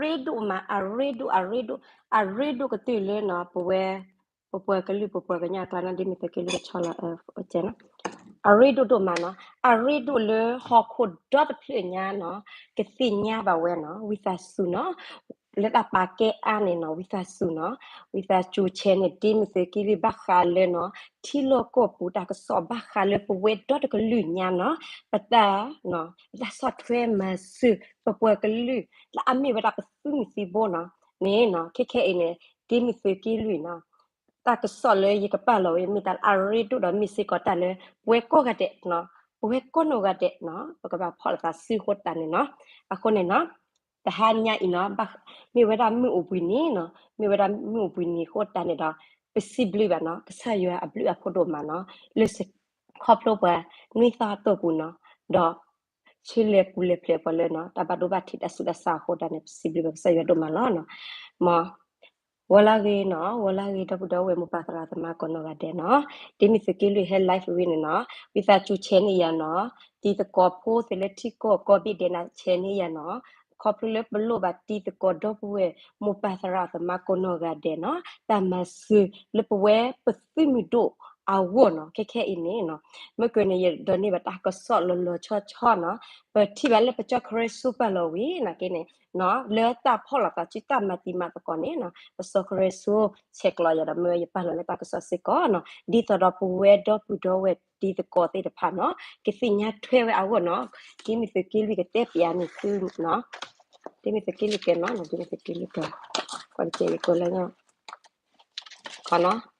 အရ့ဒိၣ်မး, အရ့ဒိၣ်, အရ့ဒိၣ်, အရ့ဒိၣ်ကတၢၢ်လၢနီၤ, ပဝဲ, ပပှၤကလုာ် ပပှၤကညီအကျါနီၤ, ဒ်မ့ၢ်သုးက့လွံၢ်ကဆီလီၤ, အကဲနီၤ, အရ့ဒိၣ်ဒိၣ်မးနီၤ, အရ့ဒိၣ်လၢဟီၣ်ခိၣ်ဒီတဖျၢၣ်ညါနီၤ, ကသ့ၣ်ညါဘၣ်ဝဲနီၤ, ဝံသးစူၤနီၤ, လၢတၢ်ပာ်ကဲအါန့ၣ်နီၤ, ဝံသးစူၤနီၤ, ဝံသးစူၤဆဲးန့ၣ် ဒ်မ့ၢ်သုးက့လွံၢ်ဘၣ်ဃးလၢနီၤ, ထံလီၢ်ကီၢ်ပူၤတၢ်ကစီၣ်ဘၣ်ဃးလၢပဝဲဒီတကလုာ်ညါနီၤ, ပတၢ်, ပတၢ်ဆီၣ်ထွဲမၤစၢၤ ပပှၤကလုာ် လၢအမ့ၢ်ဝဲဒၣ်ပသုးမုၢ်သံဘိနီၤ, န့ၣ်နီၤ, ခဲခဲအံၤန့ၣ် ဒ်မ့ၢ်သုးက့လွံၢ်နီၤ, တၢ်ကစီၣ်လၢယကပာ်လီၤဝဲ မ့ၢ်တၢ်လၢအရ့ဒိၣ်ဒီးမ့ၢ်စ့ၢ်ကီးတၢ်လၢ ပဝဲကိးဂၤဒဲးနီၤ, ပဝဲကိးနီၢ်ဂၤဒဲးနီၤ, ပကဘၣ်ဖီၣ်လိာ်သးစုအဃိတၢ်န့ၣ်နီၤ, အဃိန့ၣ်နီၤ, တဟါညါအံၤနီၤ, မ့ၢ်ဝဲဒၣ်မုၢ်အိၣ်ဘှံးနံၤနီၤ, မ့ၢ်ဝဲဒၣ်မုၢ်အိၣ်ဘှံးနံၤအဃိတၢ်န့ၣ်ဒီး, ပစံးဘျုးဘၣ်နီၤ, ကစၢ်ယွၤအဘျုးအဖှိၣ်ဒိၣ်မးနီၤ, လၢ ခီဖျိပှၤနွံသီအတီၢ်ပူၤနီၤ, ဒီး ဆှၢလဲၤပူၤလဲၤဖျဲးပှၤလၢနီၤ, တၢ်ဘၣ်ဒိဘၣ်ထံးတၢ်ဆူးတၢ်ဆါအဃိတၢ်န့ၣ် ပစံးဘျုးဘၣ်ကစၢ်ယွၤဒိၣ်မးလီၤနီၤ, မ် ဝီၤလၢဂ့ၤနီၤ, ဝီၤလၢဂ့ၤ ဒီပုၢ်ဒီဝဲၢ်မိၢ်ပၢ်သရၣ်သမါကိးနီၢ်ဂၤဒဲးနီၤ, ဒ်မ့ၢ်သုးက့လွံၢ်ဟဲ live ဝံၤန့ၣ်နီၤ, ဝံသးစူၤဆဲးန့ၢ်ယၤနီၤ, တံၤသကိးဖိသ့ၣ်လၢထံကီၢ်ကိးဘ့ၣ်ဒဲးန့ၣ် ဆဲးန့ၢ်ယၤနီၤ, ခီဖျိလၢပလိၣ်ဘၣ်တံၤသကိးဒီပုၢ်ဝဲၢ်မိၢ်ပၢ်သရၣ်သမါကိးနီၢ်ဂၤဒဲးနီၤ, တၢ်မၤစၢၤလၢပဝဲပသုးမုၢ်ဒိၣ်အဂီၢ်နီၤ, ခဲခဲအံၤန့ၣ်နီၤ, မ့ၢ်ကန့ၣ် ယဒိးန့ၢ်ဘၣ်တၢ်ကစီၣ်လီၤလီၤဆီဆီနီၤ, ပထံၣ်ဘၣ်လၢပကီၢ်ခရံာ်စူပာ်လီၤဝံၤနာ်က့န့ၣ် လၢတၢ်ဖီၣ်လိာ်သးစုတၢ်မၤတံၤမၤသကိးန့ၣ်နီၤ, ပကီၢ်ခရံာ်စူဆဲးကျိးယၤဒီး မ့ၢ်ဝဲယပာ်လီၤလၢတၢ်ကစီၣ်စ့ၢ်ကီးနီၤ, ဒ်သိးဒီးပဝဲဒီပုၢ်ဒီဝဲၢ်တံၤသကိးသ့ၣ်တဖၣ်နီၤ, ကသ့ၣ်ညါထွဲဝဲအဂီၢ်နီၤ, ဒ်မ့ၢ်သုးက့လွံၢ်ကတဲပၠးန့ၣ်သုနီၤ, ဒ်မ့ၢ်သုးက့လွံၢ်ကဲနီၤ, ဒ်မ့ၢ်သုးက့လွံၢ်ကဲ, ကွၢ်တကဲယကွဲးလၢညါ, ခီနီၤ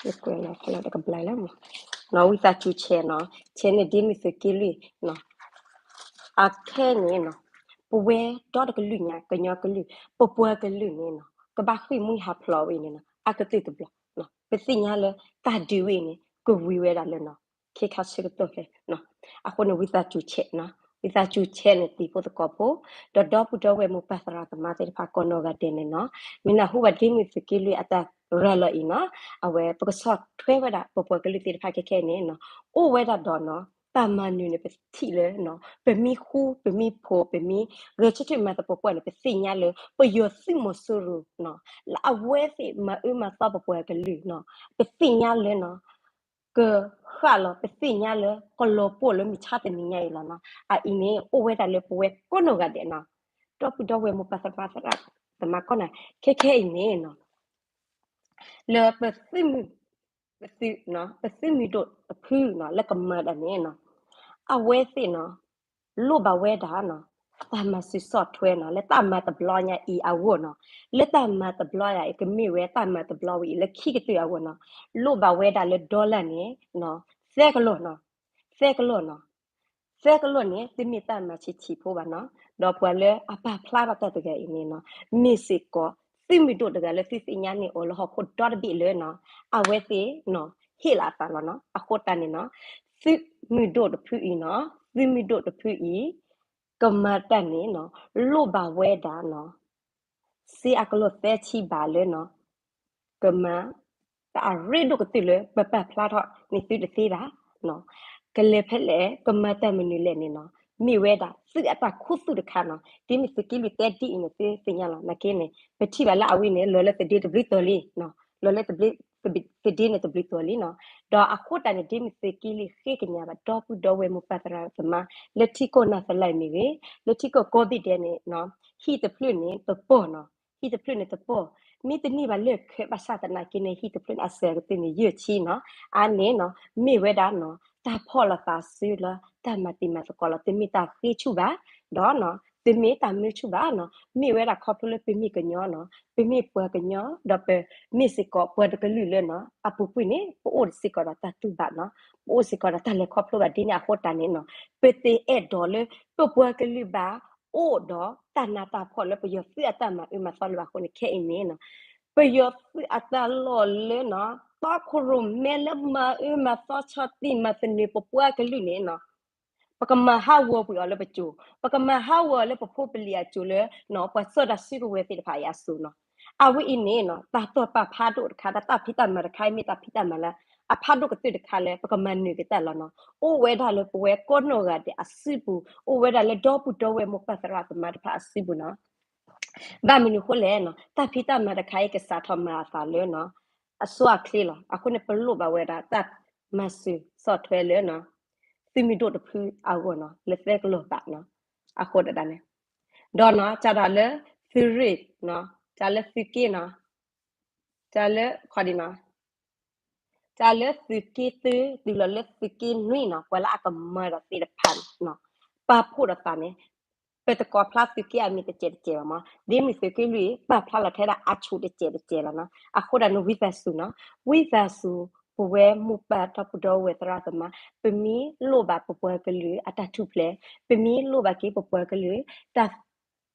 ယကွဲးလီၤ ဖဲလၢတကဘျီလၢမး, နီၤ ဝံသးစူၤဆဲးနီၤ, ဆဲးန့ၣ်ဒ်မ့ၢ်သုးက့လွံၢ်နီၤ, အခဲအံၤန့ၣ်နီၤ, ပဝဲဒီတကလုာ်ညါ ကညီကလုာ် ပပှၤကလုာ်န့ၣ်နီၤ ကဘၣ်ဃ့ၢ်မှံဟးဖျိးဝဲအံၤန့ၣ်နီၤ အကတၢၢ်တဘျီ, ပသ့ၣ်ညါလၢတၢ်ဒုးဝဲအံၤန့ၣ် ကဝံၤဝဲဒၣ်လၢနီၤ ခ့ခါဆၢကတီၢ်ဖဲ, အဃိန့ၣ် ဝံသးစူၤဆဲးနီၤ, ဝံသးစူၤဆဲးန့ၣ် တံၤဖိသကိးဖိ ဒီးဒီပုၢ်ဒီဝဲၢ်မိၢ်ပၢ်သရၣ်သမါသ့ၣ်တဖၣ်ကိးနီၢ်ဂၤဒဲးန့ၣ်နီၤ, မ့ၢ်နၢ်ဟူဘၣ်ဒ်မ့ၢ်သုးက့လွံၢ်အတၢ်ရၤလီၤအံၤနီၤ, အဝဲပကဆီၣ်ထွဲဝဲဒၣ် ပပှၤကလုာ်သ့ၣ်တဖၣ်ခဲခဲအံၤန့ၣ်နီၤ, အိၣ်ဝဲဒၣ်ဒီးနီၤ တၢ်မၤနၢၤန့ၣ် ပထံၣ်လၢနီၤ ပမ့ၢ်ဃူ ပမ့ၢ်ဖိး ပမ့ၢ်ဂဲၤဆၢထၢၣ်မၤသပှၢ်ပှၢ်န့ၣ် ပသ့ၣ်ညါလၢ ပယီၤသုးမီၤစိရိၤနီၤ လၢအဝဲသ့ၣ်မၤအၢမၤသီပပှၤကလုာ်နီၤ, ပသ့ၣ်ညါလၢနီၤ ကဃၣ်လီၤ ပသ့ၣ်ညါလၢကလီၤပှီၢ်လၢမုၢ်ဆါတနံၤညါအံၤလီၤနီၤ, အအံၤန့ၣ် အိၣ်ဝဲဒၣ်လၢပဝဲကိးနီၢ်ဂၤဒဲးနီၤ, ဒီပုၢ်ဒီဝဲၢ်မိၢ်ပၢ်သရၣ်သမါကိးနီၢ် ခဲခဲအံၤန့ၣ်နီၤ လၢပသုးမုၢ်, ပသုးမုၢ်ဒိၣ်တဖုနီၤ လၢကမၤတၢ်န့ၣ်နီၤ, အဝဲသ့ၣ်နီၤ လိၣ်ဘၣ်ဝဲဒၣ်နီၤ တၢ်မၤစၢၤဆီၣ်ထွဲနီၤ လၢတၢ်မၤတဘျီညါအံၤအဂီၢ်နီၤ, လၢတၢ်မၤတဘျီညါအံၤ ကမ့ၢ်ဝဲတၢ်မၤတဘျီဝဲအံၤ လၢခံကတၢၢ်အဂီၢ်နီၤ, လိၣ်ဘၣ်ဝဲဒၣ်လၢ dollar န့ၣ် သၢကလီၢ်နီၤ, သၢကလီၢ်နီၤ, သၢကလီၢ်န့ၣ် တမ့ၢ်တၢ်မၤဆံးဆံးဖိဘၣ်နီၤ, ဒီးပှၤလၢအပာ်ဖျါထီၣ်တၢ်တဂၤအံၤန့ၣ်နီၤ မ့ၢ်စ့ၢ်ကီး သုးမုၢ်ဒိၣ်တဂၤလၢသုသ့ၣ်ညါန့ၢ်အီၤလၢဟီၣ်ခိၣ်ဒီတဘ့ၣ်လၢနီၤ အဝဲသ့ၣ်နီၤ ဟ့ၣ်လီၤအသးလီၤနီၤ, အဃိတၢ်န့ၣ်နီၤ သုးမုၢ်ဒိၣ်တဖုအံၤနီၤ သုးမုၢ်ဒိၣ်တဖုအံၤ ကမၤတၢ်န့ၣ်နီၤ လိၣ်ဘၣ်ဝဲဒၣ်နီၤ စ့အကလီၢ်သၢဆံဘးလၢနီၤ ကမၤ တၢ်အရ့ဒိၣ်ကတၢၢ်လၢပပာ်ဖျါထီၣ်န့ၢ်သုတသ့ဘၣ်, ကလဲၤဖဲလဲၣ် ကမၤတၢ်မနုၤလဲၣ်န့ၣ်နီၤ မ့ၢ်ဝဲဒၣ်သုးအတၢ်ခူသူၣ်တခါနီၤ, ဒ်မ့ၢ်သုးက့လွံၢ်တဲဒ်အံၤန့ၣ် သုသ့ၣ်ညါလီၤ နာ်က့န့ၣ် ပထံၣ်ဘၣ်လၢအဝဲန့ၣ် လီၤလၢသဒ့တဘျုးတီၤလံ, လီၤလၢသဒ့န့ၣ်တဘျုးတီၤလံနီၤ, ဒီးအဃိတၢ်န့ၣ် ဒ်မ့ၢ်သုးက့လွံၢ်ဃ့ကညးဘၣ် ဒီပုၢ်ဒီဝဲၢ်မိၢ်ပၢ်သရၣ်သမါ လၢထံကီၢ်နးသလၢမ့ၢ်ဂ့ၤ, လၢထံကီၢ်ကိးဘ့ၣ်ဒဲးန့ၣ်နီၤ ဟံၣ်တဖျၢၣ်န့ၣ်တပီၢ်နီၤ ဟံၣ်တဖျၢၣ်န့ၣ်တပီၢ်, မ့ၢ်တန့ၢ်ဘၣ်လၢခဲဘၣ်ဆၣ်သနာ်က့န့ၣ် ဟံၣ်တဖျၢၣ်န့ၣ် အစှၤကတၢၢ်န့ၣ် ယဲၢ်ဆံနီၤ, အါန့ၣ်နီၤ မ့ၢ်ဝဲဒၣ်နီၤ တၢ်ဖီၣ်လိာ်သးစုလၢတၢ်မၤတံၤမၤသကိးလီၤ, တမ့ၢ်တၢ်ဃ့ဆူၣ်ဘၣ်, ဒီးနီၤ တမ့ၢ်တၢ်မၢဆူၣ်ဘၣ်နီၤ, မ့ၢ်ဝဲဒၣ်ခီဖျိလၢပမ့ၢ်ကညီနီၤ, ပမ့ၢ်ပှၤကညီ ဒီးပမ့ၢ်စ့ၢ်ကီးပှၤတကလုာ်လၢနီၤ အပူၤကွံာ်န့ၣ် ပအိၣ်စ့ၢ်ကီးဒီးတၢ်တူၢ်ဘၣ်နီၤ, ပအိၣ်စ့ၢ်ကီးဒီးတၢ်လဲၤခီဖျိဘၣ်ဒ်န့ၣ်အဃိတၢ်န့ၣ်နီၤ, ပတအဲၣ်ဒိးလၢပပှၤကလုာ်ဘၣ် အိၣ်ဒီးတၢ်နးတၢ်ဖှီၣ်လၢပယီၤသုးအတၢ်မၤအၢမၤသီလၢၤဘၣ်အဃိန့ၣ် ခဲအံၤန့ၣ်နီၤ, ပယီၤသုးအတၢ်လီၢ်လၢနီၤ တီခိၣ်ရိၣ်မဲလၢမၤအၢမၤသီဆီၣ်တံၢ်မၤသနၢၤပပှၤကလုာ်န့ၣ်နီၤ, ပကမၤဟးဂီၤကွံာ်အီၤလၢပစိၤ, ပကမၤဟးဂီၤအီၤလၢပဖိပလံၤအစိၤလၢနီၤ ပှၤစီၣ်တၢ်စုကဝဲၤသ့ၣ်တဖၣ်အံၤအစိၤနီၤ, အဝဲအံၤန့ၣ်နီၤ တၢ်တီၢ်ပာ်ဖးဒိၣ်တခါ တၢ်တၢ်ဖံးတၢ်မၤတခါအံၤ မ့ၢ်တၢ်ဖံးတၢ်မၤလၢ အဖးဒိၣ်ကတၢၢ်တခါလၢ ပကမၤနၢၤက့ၤတၢ်လီၤနီၤ. အိၣ်ဝဲဒၣ်လၢပဝဲကိးနီၢ်ဂၤဒဲးအစုပူၤ, အိၣ်ဝဲဒၣ်လၢဒီပုၢ်ဒီဝဲၢ်မိၢ်ပၢ်သရၣ်သမါတဖၣ်အစုပူၤနီၤ. ဘၣ်မနုၤအဃိလဲၣ်နီၤ, တၢ်ဖံးတၢ်မၤတခါအံၤ ကစးထီၣ်မၤအသးလၢနီၤ အစိအချ့လီၤ. အဃိန့ၣ် ပလိၣ်ဘၣ်ဝဲဒၣ်တၢ်မၤစၢၤဆီၣ်ထွဲလၢနီၤ သုးမုၢ်ဒိၣ်တဖုအဂီၢ်နီၤ လၢသၢကလီၢ်ဘးနီၤ. အဃိဒၣ်န့ၣ် ဒီးနီၤ တၢ်ဒီးလၢသုးရ့ၣ်နီၤ, တၢ်လၢသုးက့နီၤ, တၢ်လၢခီဒံနီၤ, တၢ်လၢသုးက့သုး တုၤလီၤလၢသုးက့နွံနီၤ, ပှၤလၢအကမၤဒီးသ့ၣ်တဖၣ်နီၤ ပာ်ဖှိၣ်ဒီးသးန့ၣ် ပတကိးဖျါသုးက့အမံၤတစဲးတစဲးဘၣ်မး, ဒ်မ့ၢ်သုးက့လွံၢ် ပာ်ဖျါလီၤထဲဒၣ်အဆူၣ်တစဲးတစဲးလီၤနီၤ. အဃိဒၣ်န့ၣ် ဝံသးစူၤနီၤ, ဝံသးစူၤ ပဝဲမိၢ်ပၢ်ဒီပုၢ်ဒီဝဲၢ်သရၣ်သမါ, ပမ့ၢ်လိၣ်ဘၣ်ပပှၤကလုာ်အတၢ်ထူၣ်ဖျဲး, ပမ့ၢ်လိၣ်ဘၣ်က့ၤပပှၤကလုာ်တၢ်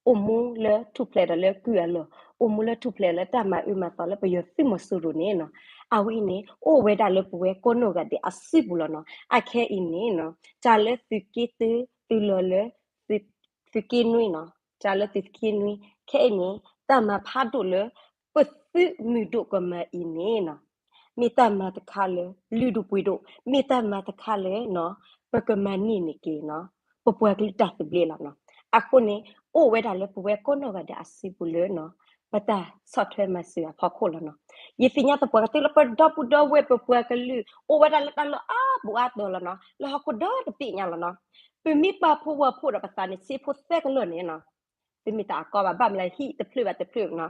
အိၣ်မူလၢထူၣ်ဖျဲးဒီးလၢကုၢ်အလီၢ်, အိၣ်မူလၢထူၣ်ဖျဲးလၢတၢ်မၤအၢမၤသီလၢပယီၤသုးမီၤစိရိၤန့ၣ်နီၤ, အဝဲအံၤန့ၣ် အိၣ်ဝဲဒၣ်လၢပဝဲကိးနီၢ်ဂၤဒဲးအစုပူၤလီၤနီၤ. အခဲအံၤန့ၣ်နီၤ, တၢ်လၢသုးက့သုး တုၤလီၤလၢ သုးက့နွံနီၤ, တၢ်လၢသုးက့နွံ ခဲအံၤန့ၣ် တၢ်မၤဖးဒိၣ်လၢ ပသုးမုၢ်ဒိၣ်ကမၤအံၤန့ၣ်နီၤ မ့ၢ်တၢ်မၤတခါလၢ လုၢ်ဒိၣ်ပှ့ၤဒိၣ်, မ့ၢ်တၢ်မၤတခါလၢနီၤ ပကမၤန့ၢ်န့ၢ်က့ၤနီၤ ပပှၤကလုာ်တၢ်သဘျ့လီၤနီၤ. အဃိန့ၣ် အိၣ်ဝဲဒၣ်လၢပဝဲကိးနီၢ်ဂၤဒဲးအစုပူၤလၢနီၤ ပတၢ်ဆီၣ်ထွဲမၤစၢၤအဖီခိၣ်လီၤနီၤ. ယသ့ၣ်ညါသပှၢ်ကတၢၢ်လၢပဒီပုၢ်ဒီဝဲၢ် ပပှၤကလုာ် အိၣ်ဝဲဒၣ်လၢတၢ်လီၢ်အါဘူးအါတီၤလီၤနီၤ, လၢဟီၣ်ခိၣ်ဒီတဘ့ၣ်ညါလီၤနီၤ. ပမ့ၢ်ပာ်ဖှိၣ်ဝီၤဖှိၣ်ဒီးပသးန့ၣ် ဆံးဖိသၢကလီၢ်န့ၣ်နီၤ တမ့ၢ်တၢ်အကီဘၣ်, ဘၣ်မနုၤလဲၣ်ဟံၣ်တဖျၢၣ်ဘၣ်တဖျၢၣ်နီၤ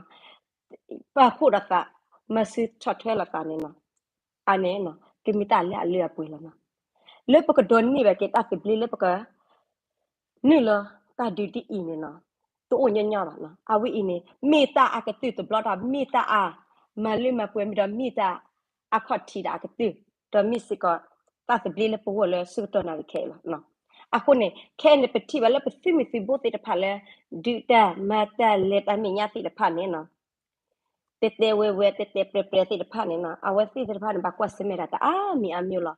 ပာ်ဖှိၣ်ဒီးသး မၤစၢၤဆီၣ်ထွဲလိာ်သးန့ၣ်နီၤ, အန့ၣ်နီၤ ကမ့ၢ်တၢ်လၢအလၢအပှဲၤလီၤနီၤ. လၢပကဒိးန့ၢ်ဘၣ်က့ၤတၢ်သဘျ့လၢပက နုာ်လီၤတၢ်ဒုးဒ်အံၤန့ၣ်နီၤ တအိၣ်ညီညီဘၣ်နီၤ. အဝဲအံၤန့ၣ် မ့ၢ်တၢ်အကတၢၢ်တဘျီဒီး မ့ၢ်တၢ်အမၤလၢမၤပှဲၤမ့ၢ်ဒီး မ့ၢ်တၢ်အခီၣ်ထံးဒီးအကတၢၢ် ဒီးမ့ၢ်စ့ၢ်ကီး တၢ်သဘျ့လၢပဂီၢ်လၢဆၢကတီၢ်နၣ်ရံၣ်ခဲအံၤလီၤ. အဃိန့ၣ် ခဲအံၤန့ၣ် ပထံၣ်ဘၣ်လၢပသုးမုၢ်သုးဘိသ့ၣ်တဖၣ်လၢ ဒုးတၢ်မၤတၢ်လဲၤတၢ်မဲာ်ညါသ့ၣ်တဖၣ်န့ၣ်နီၤ တဲတဲဝဲဝဲ တဲတဲပြဲပြဲသ့ၣ်တဖၣ်န့ၣ်နီၤ အဝဲသ့ၣ်သ့ၣ်တဖၣ်န့ၣ် ဘၣ်ကွၢ်ဆၢၣ်မဲာ်ဒၣ်တၢ်အါမံၤအါမံၤလီၤ.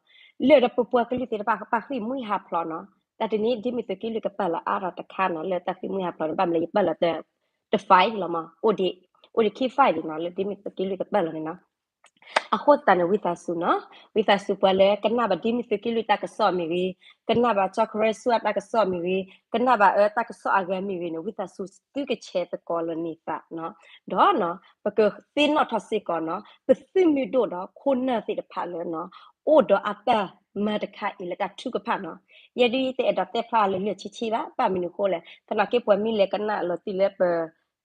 လၢာ်ဒီးပပှၤကလုာ်သ့ၣ်တဖၣ် ကပာ်ဃံာ်မှံဟးဖျိးနီၤ. တၢ်တနံၤ ဒ်မ့ၢ်သုးက့လွံၢ်ကပာ်လီၤအါထီၣ်တခါနီၤ လၢတၢ်ဃံးမှံဟးဖျိးန့ၣ် ဘၣ်မနုၤလဲၣ် ယပာ်လီၤတ တ file လီၤမး အိၣ်ဒံး အိၣ်ဒံးခံ file ဒံးနီၤ လၢဒ်မ့ၢ်သုးက့လွံၢ်ကပာ်လီၤန့ၣ်နီၤ. အဃိသတးန့ၣ် ဝံသးစူၤပှၤလၢကနၣ်ဘၣ်ဒ်မ့ၢ်သုးက့လွံၢ်တၢ်ကစီၣ်မ့ၢ်ဂ့ၤ, ကနၣ်ဘၣ်စီၤခရၢစိအတၢ်ကစီၣ်မ့ၢ်ဂ့ၤ, ကနၣ်ဘၣ်အၢတၢ်ကစီၣ်အဂၤမ့ၢ်ဂ့ၤန့ၣ် ဝံသးစူၤသုကshareသကိးလီၤန့ၢ်သးနီၤ. ဒီးနီၤ ပကသ့ၣ်နီၣ်ထီၣ်စ့ၢ်ကီးနီၤ ပသုးမုၢ်ဒိၣ်ဒီးခိၣ်နၢ်သ့ၣ်တဖၣ်လၢနီၤ အိၣ်ဒီးအတၢ်မၤတခါအံၤလၢတၢ်ထုကဖၣ်နီၤ. ယဲဒၣ်ယတအဲၣ်ဒိးတဲဖျါလၢလၢာ်ဆံးဆံးဘၣ်, ဘၣ်မနုၤအဃိလဲၣ် သနာ်က့ပှၤမ့ၢ်လဲၤကနၣ်လီၤတံၢ်လၢပ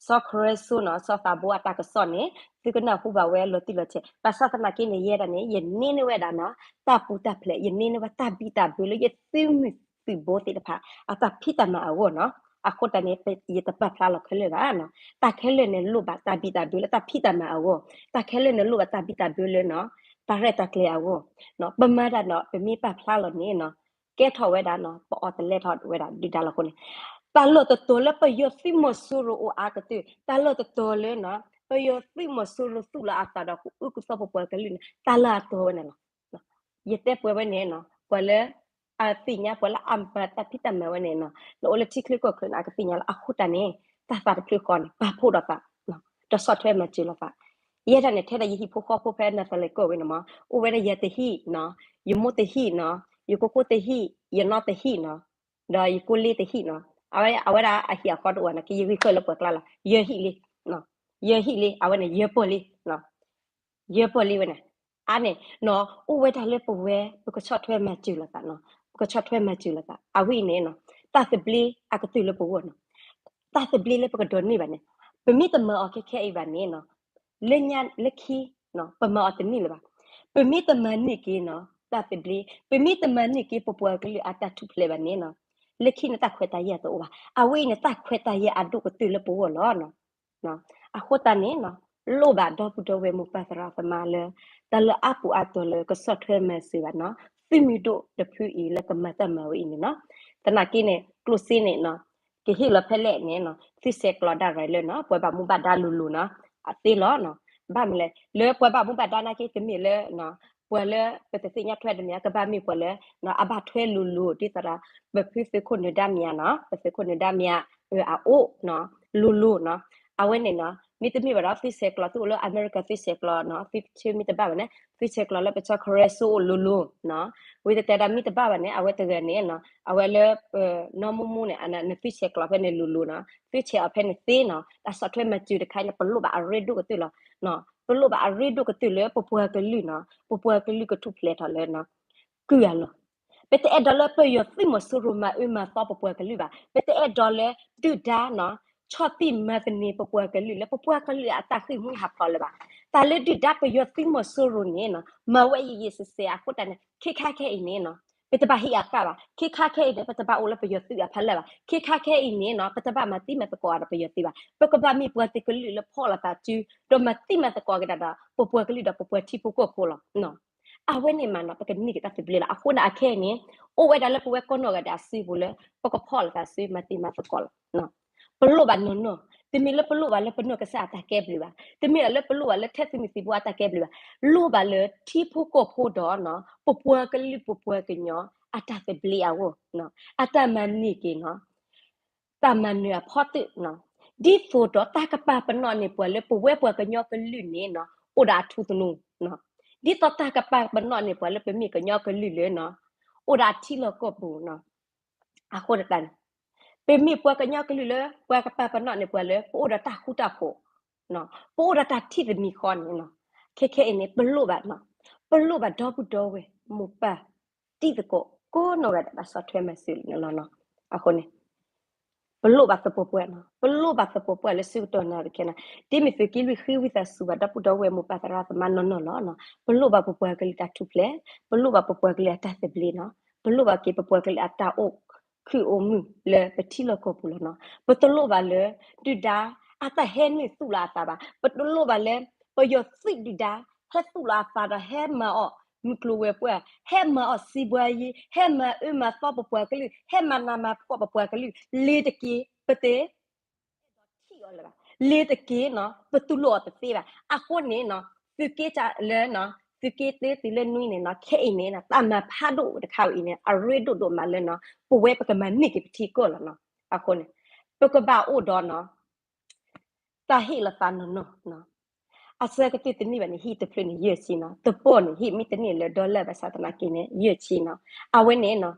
စီၤခရၢစိနီၤ စီၤသးဘိအတၢ်ကစီၣ်န့ၣ် သုကနၢ်ဟူဘၣ်ဝဲလီၤတံၢ်လီၤဆဲး. ဘၣ်ဆၣ်သနာ်က့န့ၣ် ယဲဒၣ်န့ၣ် ယန့ၢ်န့ၢ်ဝဲဒၣ်နီၤ တၢ်ပူၤတၢ်ဖျဲး ယန့ၢ်န့ၢ်ဝဲတၢ်ဘံၣ်တၢ်ဘၢလၢယသုးမုၢ်သုးဘိသ့ၣ်တဖၣ် အတၢ်ဖံးတၢ်မၤအဂီၢ်နီၤ. အဃိသတးန့ၣ် ယတပာ်ဖျါလီၤခဲလၢာ်ဘၣ်နီၤ. တၢ်ခဲလၢာ်န့ၣ်လိၣ်ဘၣ်တၢ်ဘံၣ်တၢ်ဘၢလၢတၢ်ဖံးတၢ်မၤအဂီၢ်, တၢ်ခဲလၢာ်န့ၣ်လိၣ်ဘၣ်တၢ်ဘံၣ်တၢ်ဘၢလၢနီၤ တၢ်ရဲၣ်တၢ်ကျဲၤအဂီၢ်. ပမၤဒၣ်နီၤ ပမ့ၢ်ပာ်ဖျါလီၤန့ၣ်နီၤ ကဲထီၣ်ဝဲဒၣ်နီၤ ပအီၣ်တလဲထီၣ်ဝဲဒၣ်ဒုၣ်ဒါလီၤအဃိန့ၣ် တၢ်လီၢ်တတီၤလၢပယီၤသုးမီၤစိရိၤအိၣ်အါကတၢၢ်, တၢ်လီၢ်တတီၤလၢနီၤ ပယီၤသုးမီၤစိရိၤသူၣ်လီၤအသးဒီးကအုၣ်ကသီၣ်ပပှၤကလုာ်န့ၣ် တၢ်လီၢ်အတီၤဝဲန့ၣ်လီၤ. ယတဲပှဲၤဝဲန့ၣ်နီၤ ပှၤလၢအသ့ၣ်ညါ ပှၤလၢအမၤတၢ်ဖံးတၢ်မၤဝဲန့ၣ်နီၤ နအိၣ်လၢထံချၢကီၢ်ချၢန့ၣ် အကသ့ၣ်ညါလီၤ. အဃိသတးန့ၣ် တၢ်သးတဖျၢၣ်ဃီန့ၣ် ပာ်ဖှိၣ်ဒီးသး ဒီးဆီၣ်ထွဲမၤစၢၤလိာ်သး. ယဲဒၣ်န့ၣ် ထဲဒၣ်ယဟံၣ်ဖိဃီဖိဖဲနၤသးလဲးကီၢ်ဝဲန့ၣ်မး အိၣ်ဝဲဒၣ်ယတဟံၣ်နီၤ, ယမိၢ်တဟံၣ်နီၤ, ယကိကိၢ်တဟံၣ်, ယနီၢ်တဟံၣ်နီၤ, ဒီးယကိလ့တဟံၣ်နီၤ. အဝဲဒၣ်အဟံၣ်အဃီတအိၣ်နီၤ ကယဂံၢ်ဃၢလၢပှၤကျါလီၤ. ယဟံၣ်လံ, ယဟံၣ်လံ အဝဲန့ၣ် ယပီၢ်လံ, ယပီၢ်လံဝဲန့ၣ်. အါန့ၣ် အိၣ်ဝဲဒၣ်လၢပဝဲ ပကဆီၣ်ထွဲမၤစၢၤလိာ်သးနီၤ, ပကဆီၣ်ထွဲမၤစၢၤလိာ်သး. အဝဲအံၤန့ၣ်နီၤ တၢ်သဘျ့အကတၢၢ်လၢပဂီၢ်နီၤ, တၢ်သဘျ့လၢပကဒိးန့ၢ်ဘၣ်န့ၣ် ပမ့ၢ်တမၤအီၤခဲခဲအံၤဘၣ်န့ၣ်နီၤ လၢညါလၢခံ ပမၤအီၤတန့ၢ်လၢၤဘၣ်. ပမ့ၢ်တမၤန့ၢ်က့ၤနီၤ တၢ်သဘျ့ ပမ့ၢ်တမၤန့ၢ်က့ၤ ပပှၤကလုာ်အတၢ်ထူၣ်ဖျဲးဘၣ်န့ၣ်နီၤ လၢခံန့ၣ်တၢ်ခွဲးတၢ်ယာ်တအိၣ်ဘၣ်. အဝဲအံၤန့ၣ် တၢ်ခွဲးတၢ်ယာ်အဒိၣ်ကတၢၢ်လၢပဂီၢ်လီၤ. အဃိသတးန့ၣ် လိၣ်ဘၣ်ဒီပုၢ်ဒီဝဲၢ်မိၢ်ပၢ်သရၣ်သမါလၢ တၢ်လၢအါပူၤအါတီၤလၢကဆီၣ်ထွဲမၤစၢၤဘၣ်နီၤ သုးမုၢ်ဒိၣ်တဖုအံၤလၢကမၤတၢ်မၤဝဲအံၤန့ၣ်နီၤ. သနာ်က့န့ၣ် ကျိၣ်စ့န့ၣ်နီၤ ကဟ့ၣ်လီၤဖဲလဲၣ်န့ၣ်နီၤ သုစဲးကျိးဒၣ်ရၤလၢနီၤ ပှၤဘၣ်မူဘၣ်ဒါလိၤလိၤနီၤ အသ့လီၤနီၤ. ဘၣ်မနုၤလဲၣ် လၢပှၤဘၣ်မူဘၣ်ဒါနာ်က့ တမ့ၢ်လၢ ပှၤလၢပတသ့ၣ်ညါထွဲတမံၤ ကဘၣ်မ့ၢ်ပှၤလၢ အဘၣ်ထွဲလိၤလိၤ ဒ်သိးဒီး ပဖုသုးခိၣ်နၢၤဒါမံၤနီၤ ပသုးခိၣ်နၢၤဒါမံၤအအိၣ်နီၤ လိၤလိၤနီၤ အဝဲန့ၣ်နီၤ မ့တမ့ၢ်ဘၣ်ဒီး သုဆဲးကျိးသုအိၣ်လၢအမဲရကၤ သုဆဲးကျိးနီၤ သုဆၢမ့ၢ်တဘၣ်ဘၣ်န့ၣ် သုဆဲးကျိးလၢပကီၢ်ခရၢစိအိၣ်လိၤလိၤနီၤ. ဝံၤတတဲဒၣ်မ့ၢ်တဘၣ်ဘၣ်န့ၣ် အဝဲတဂၤန့ၣ်နီၤ အဝဲလၢ နီၢ်မူမူန့ၣ် နသုဆဲးကျိးဖဲန့ၣ်လိၤလိၤနီၤ သုဆဲးအီၤဖဲန့ၣ်သ့နီၤ. တၢ်ဆီၣ်ထွဲမၤစၢၤတခါန့ၣ် ပလိၣ်ဘၣ်အရ့ဒိၣ်ကတၢၢ်လီၤ. ပလိၣ်ဘၣ်အရ့ဒိၣ်ကတၢၢ်လၢပပှၤကလုာ်နီၤ ပပှၤကလုာ်ကထူၣ်ဖျဲးထီၣ်လၢ ကုၢ်အလီၢ်. ပတအဲၣ်ဒိးလၢပယီၤသုးမီၤစိရိၤမၤအၢမၤသီပပှၤကလုာ်ဘၣ်. ပတအဲၣ်ဒိးလၢဒုၣ်ဒါနီၤ ဆီၣ်တံၢ်မၤသန့ၤပပှၤကလုာ်လၢပပှၤကလုာ်အတၢ်ဃ့ၢ်မှံဟးဖျိးလၢၤဘၣ်. တၢ်လၢဒုၣ်ဒါပယီၤသုးမီၤစိရိၤန့ၣ်နီၤ မၤဝဲယံာ်ယံာ်ဆဲးဆဲးအဃိတၢ်န့ၣ် ခဲခါခဲအံၤန့ၣ်နီၤ ပတဘၣ်ဟ့ၣ်အကၣ်ဘၣ်. ခဲခါခဲအံၤန့ၣ် ပတဘၣ်အိၣ်လၢပယီၤသုးအဖီလာ်ဘၣ်. ခဲခါခဲအံၤန့ၣ်နီၤ ပတဘၣ်မၤတံၤမၤသကိးဒီးပယီၤသုးဘၣ်. ပကဘၣ်မ့ၢ်ပှၤသ့ၣ်ကလုာ်လၢဖီၣ်လိာ်သးစု ဒီးမၤတံၤမၤသကိးက့ၤဒၣ်ဒီး ပပှၤကလုာ်ဒီးပပှၤထံဖိကီၢ်ဖိလီၤ. အဝဲန့ၣ်မးနီၤ ပကန့ၢ်က့ၤတၢ်သဘျ့လီၤ. အဃိန့ၣ်အခဲအံၤန့ၣ် အိၣ်ဝဲဒၣ်လၢပဝဲကိးနီၢ်ဂၤဒဲးအစုပူၤလၢ ပကဖီၣ်လိာ်သးစု မၤတံၤမၤသကိးလီၤ. ပလိၣ်ဘၣ်နီၢ်နီၢ်, တမ့ၢ်လၢပလိၣ်ဘၣ်လၢပနီၢ်ကစၢ်အတၢ်ကဲဘျုးဘၣ်, တမ့ၢ်လၢပလိၣ်ဘၣ်လၢထဲသုးမုၢ်သံၣ်ဘိအတၢ်ကဲဘျုးဘၣ်, လိၣ်ဘၣ်လၢထံဖိကီၢ်ဖိဒီး ပပှၤကလုာ်ပပှၤကညီအတၢ်သဘျ့အဂီၢ်, အတၢ်မၤန့ၢ်က့ၤနီၤ တၢ်မၤနၢၤအဖီတၢၣ်, ဒ်သိးဒီးတၢ်ကပာ်ပနီၣ်န့ၢ်ပှၤလၢပဝဲပှၤကညီကလုာ်န့ၣ် အိၣ်ဒီးအထူသနူ, ဒ်သိးတၢ်ကပာ်ပနီၣ်န့ၢ်ပှၤလၢပမ့ၢ်ကညီကလုာ်လၢ အိၣ်ဒီးအထံလီၢ်ကီၢ်ပူၤ, အဃိတၢ်န့ၣ် ပမ့ၢ်ပှၤကညီကလုာ်လၢ ပှၤကပာ်ပနီၣ်န့ၢ်ပှၤလၢပအိၣ်ဒီးတၢ်ဃူတၢ်ဖိး, ပအိၣ်ဒီးတၢ်ထံၣ်သမံၤဃီန့ၣ်, ခဲခဲအံၤန့ၣ် ပလိၣ်ဘၣ်, ပလိၣ်ဘၣ်ဒီပုၢ်ဒီဝဲၢ်မိၢ်ပၢ် တံၤသကိး ကိးနီၢ်ဂၤဒဲး တၢ်ဆီၣ်ထွဲမၤစၢၤန့ၣ်လီၤ. အဃိန့ၣ် ပလိၣ်ဘၣ်သပှၢ်ပှၢ်, ပလိၣ်ဘၣ်သပှၢ်ပှၢ်လၢဆၢကတီၢ်နၤတခဲနၤ, ဒ်မ့ၢ်သုးက့လွံၢ်ဃ့ဝံသးစူၤဘၣ် ဒီပုၢ်ဒီဝဲၢ်မိၢ်ပၢ်သရၣ်သမါနီၢ်နီၢ်လီၤ. ပလိၣ်ဘၣ်ပပှၤကလုာ်တၢ်ထူၣ်ဖျဲး, ပလိၣ်ဘၣ်ပပှၤကလုာ်အတၢ်သဘျ့နီၤ, ပလိၣ်ဘၣ်က့ၤပပှၤကလုာ်အတၢ်အိၣ်ခုၣ်အိၣ်မုာ်လၢပထံလီၢ်ကီၢ်ပူၤလီၤနီၤ. ပတလိၣ်ဘၣ်လၢ ဒုၣ်ဒါအတၢ်ဟဲနုာ်သူၣ်လီၤအသးဘၣ်, ပတလိၣ်ဘၣ်လၢ ပယီၤသုးဒုၣ်ဒါ ဟဲသူၣ်လီၤအသးဒီးဟဲမၤအီၣ်မုၢ်ကျိၤဝဲၤကွာ်, ဟဲမၤအီၣ်စံးဘှါယံၤ, ဟဲမၤအၢမၤသီပပှၤကလုာ်, ဟဲမၤနးမၤဖှီၣ်ပပှၤကလုာ်, လ့ၤတက့ၢ် ပတ အဲၣ်ဒိးထံၣ်အီၤလၢၤဘၣ်, လ့ၤတက့ၢ်နီၤ ပတူၢ်လိာ်အီၤတသ့ဘၣ်. အဃိန့ၣ်နီၤ သုးက့တၢ်လၢ သုးက့တၢသုးလၢနွံန့ၣ်နီၤ ခဲအံၤန့ၣ် တၢ်မၤဖးဒိၣ်တခါဝဲအံၤန့ၣ် အရ့ဒိၣ်ဒိၣ်မးလၢနီၤ ပဝဲပကမၤန့ၢ်က့ၤပထံကီၢ်လီၤနီၤ. အဃိန့ၣ် ပကဘၣ်အိၣ်ဒီးနီၤ တၢ်ဟ့ၣ်လီၤသးနီၢ်နီၢ်နီၤ. အဆၢကတီၢ်တနံၣ်ဘၣ်န့ၣ် ဟံၣ်တဖျၢၣ်န့ၣ် ယဲၢ်ဆံနီၤ, တပီၢ်န့ၣ် ဟံၣ်မ့ၢ်တန့ၢ်လၢ dollar ဘၣ်ဆၣ်သနာ်က့န့ၣ် ယဲၢ်ဆံနီၤ. အဝဲန့ၣ်နီၤ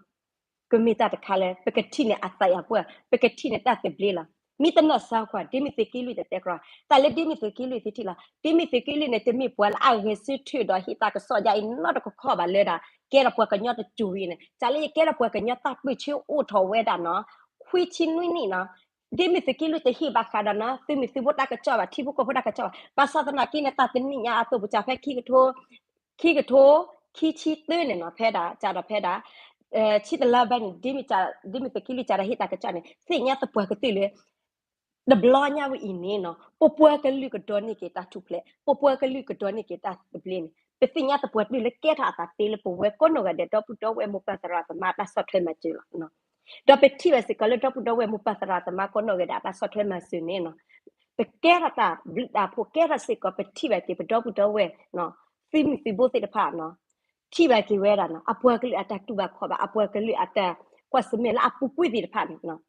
ကမ့ၢ်တၢ်တခါလၢ ပကထံၣ်န့ၢ်အသးအပှၢ်, ပကထံၣ်န့ၢ်တၢ်သဘျ့လီၤ. မ့ၢ်တနီၢ်စၢ်ကွၢ် ဒ်မ့ၢ်သုးက့လွံၢ်တတဲကြၢး, တၢ်လၢဒ်မ့ၢ်သုးက့လွံၢ်သုထံၣ်လီၤ. ဒ်မ့ၢ်သုးက့လွံၢ်န့ၣ် တမ့ၢ်ပှၤလၢအဂဲၤဆၢထၢၣ်ဒီးဟ့ၣ်တၢ်ကစီၣ်ယါအံၤနီတကခီၣ်ဘၣ်လၢဒၣ် ကဲထီၣ်ပှၤကညီတစိၤအံၤန့ၣ်, တၢ်လၢယကဲထီၣ်ပှၤကညီတၢ်ပၢဆှၢအိၣ်ထီၣ်ဝဲဒၣ်နီၤ ခွံဆံနွံနံၣ်နီၤ ဒ်မ့ၢ်သုးက့လွံၢ်တဟ့ၣ်ဘၣ်ဃးဒီးနီၤ သုးမုၢ်သံၣ်ဘိတၢ်ကစီၣ်ဘၣ် ထံဖိကီၢ်ဖိတၢ်ကစီၣ်ဘၣ်. ဘၣ်ဆၣ်သနာ်က့န့ၣ် တၢ်တနံၣ်ညါအသိးပူၤ စးဖဲခံကထိ ခံကထိ ခံဆံသၢန့ၣ်နီၤ ဖဲဒၣ် စးထီၣ်ဖဲဒၣ် ဆံတလါဘၣ်န့ၣ် ဒ်မ့ၢ် ဒ်မ့ၢ်သုးက့လွံၢ်စးထီၣ်ဟ့ၣ်တၢ်ကစီၣ်န့ၣ် သ့ၣ်ညါသပှၢ်ကတၢၢ်လၢ တဘျီညါဝဲအံၤန့ၣ်နီၤ ပပှၤကလုာ်ကဒိးန့ၢ်က့ၤတၢ်ထူၣ်ဖျဲး, ပပှၤကလုာ်ကဒိးန့ၢ်က့ၤတၢ်သဘျ့န့ၣ် ပသ့ၣ်ညါသပှၢ်ကတၢၢ်လၢကဲထီၣ်အသးသ့လၢပဝဲကိးနီၢ်ဂၤဒဲး ဒီပုၢ်ဒီဝဲၢ်မိၢ်ပၢ်သရၣ်သမါတၢ်ဆီၣ်ထွဲမၤစၢၤလီၤ. ဒီးပထံၣ်ဘၣ်စ့ၢ်ကီးလၢဒီပုၢ်ဒီဝဲၢ်မိၢ်ပၢ်သရၣ်သမါကိးနီၢ်ဂၤဒဲးအတၢ်ဆီၣ်ထွဲမၤစၢၤန့ၣ်နီၤ ပကဲထီၣ်တၢ်ဘျုးတၢ်ဖှိၣ် ကဲထီၣ်စ့ၢ်ကီး ပထံၣ်ဘၣ်က့ၤပဒီပုၢ်ဒီဝဲၢ် သုးမုၢ်သံၣ်ဘိသ့ၣ်တဖၣ်နီၤ ထံၣ်ဘၣ်က့ၤဝဲဒၣ်နီၤ အပှၤကလုာ်အတၢ်တူၢ်ဘၣ်ခီၣ်ဘၣ် အပှၤကလုာ်အတၢ်ကွၢ်ဆၢၣ်မဲာ်လၢအပူၤကွံာ်သ့ၣ်တဖၣ်န့ၣ်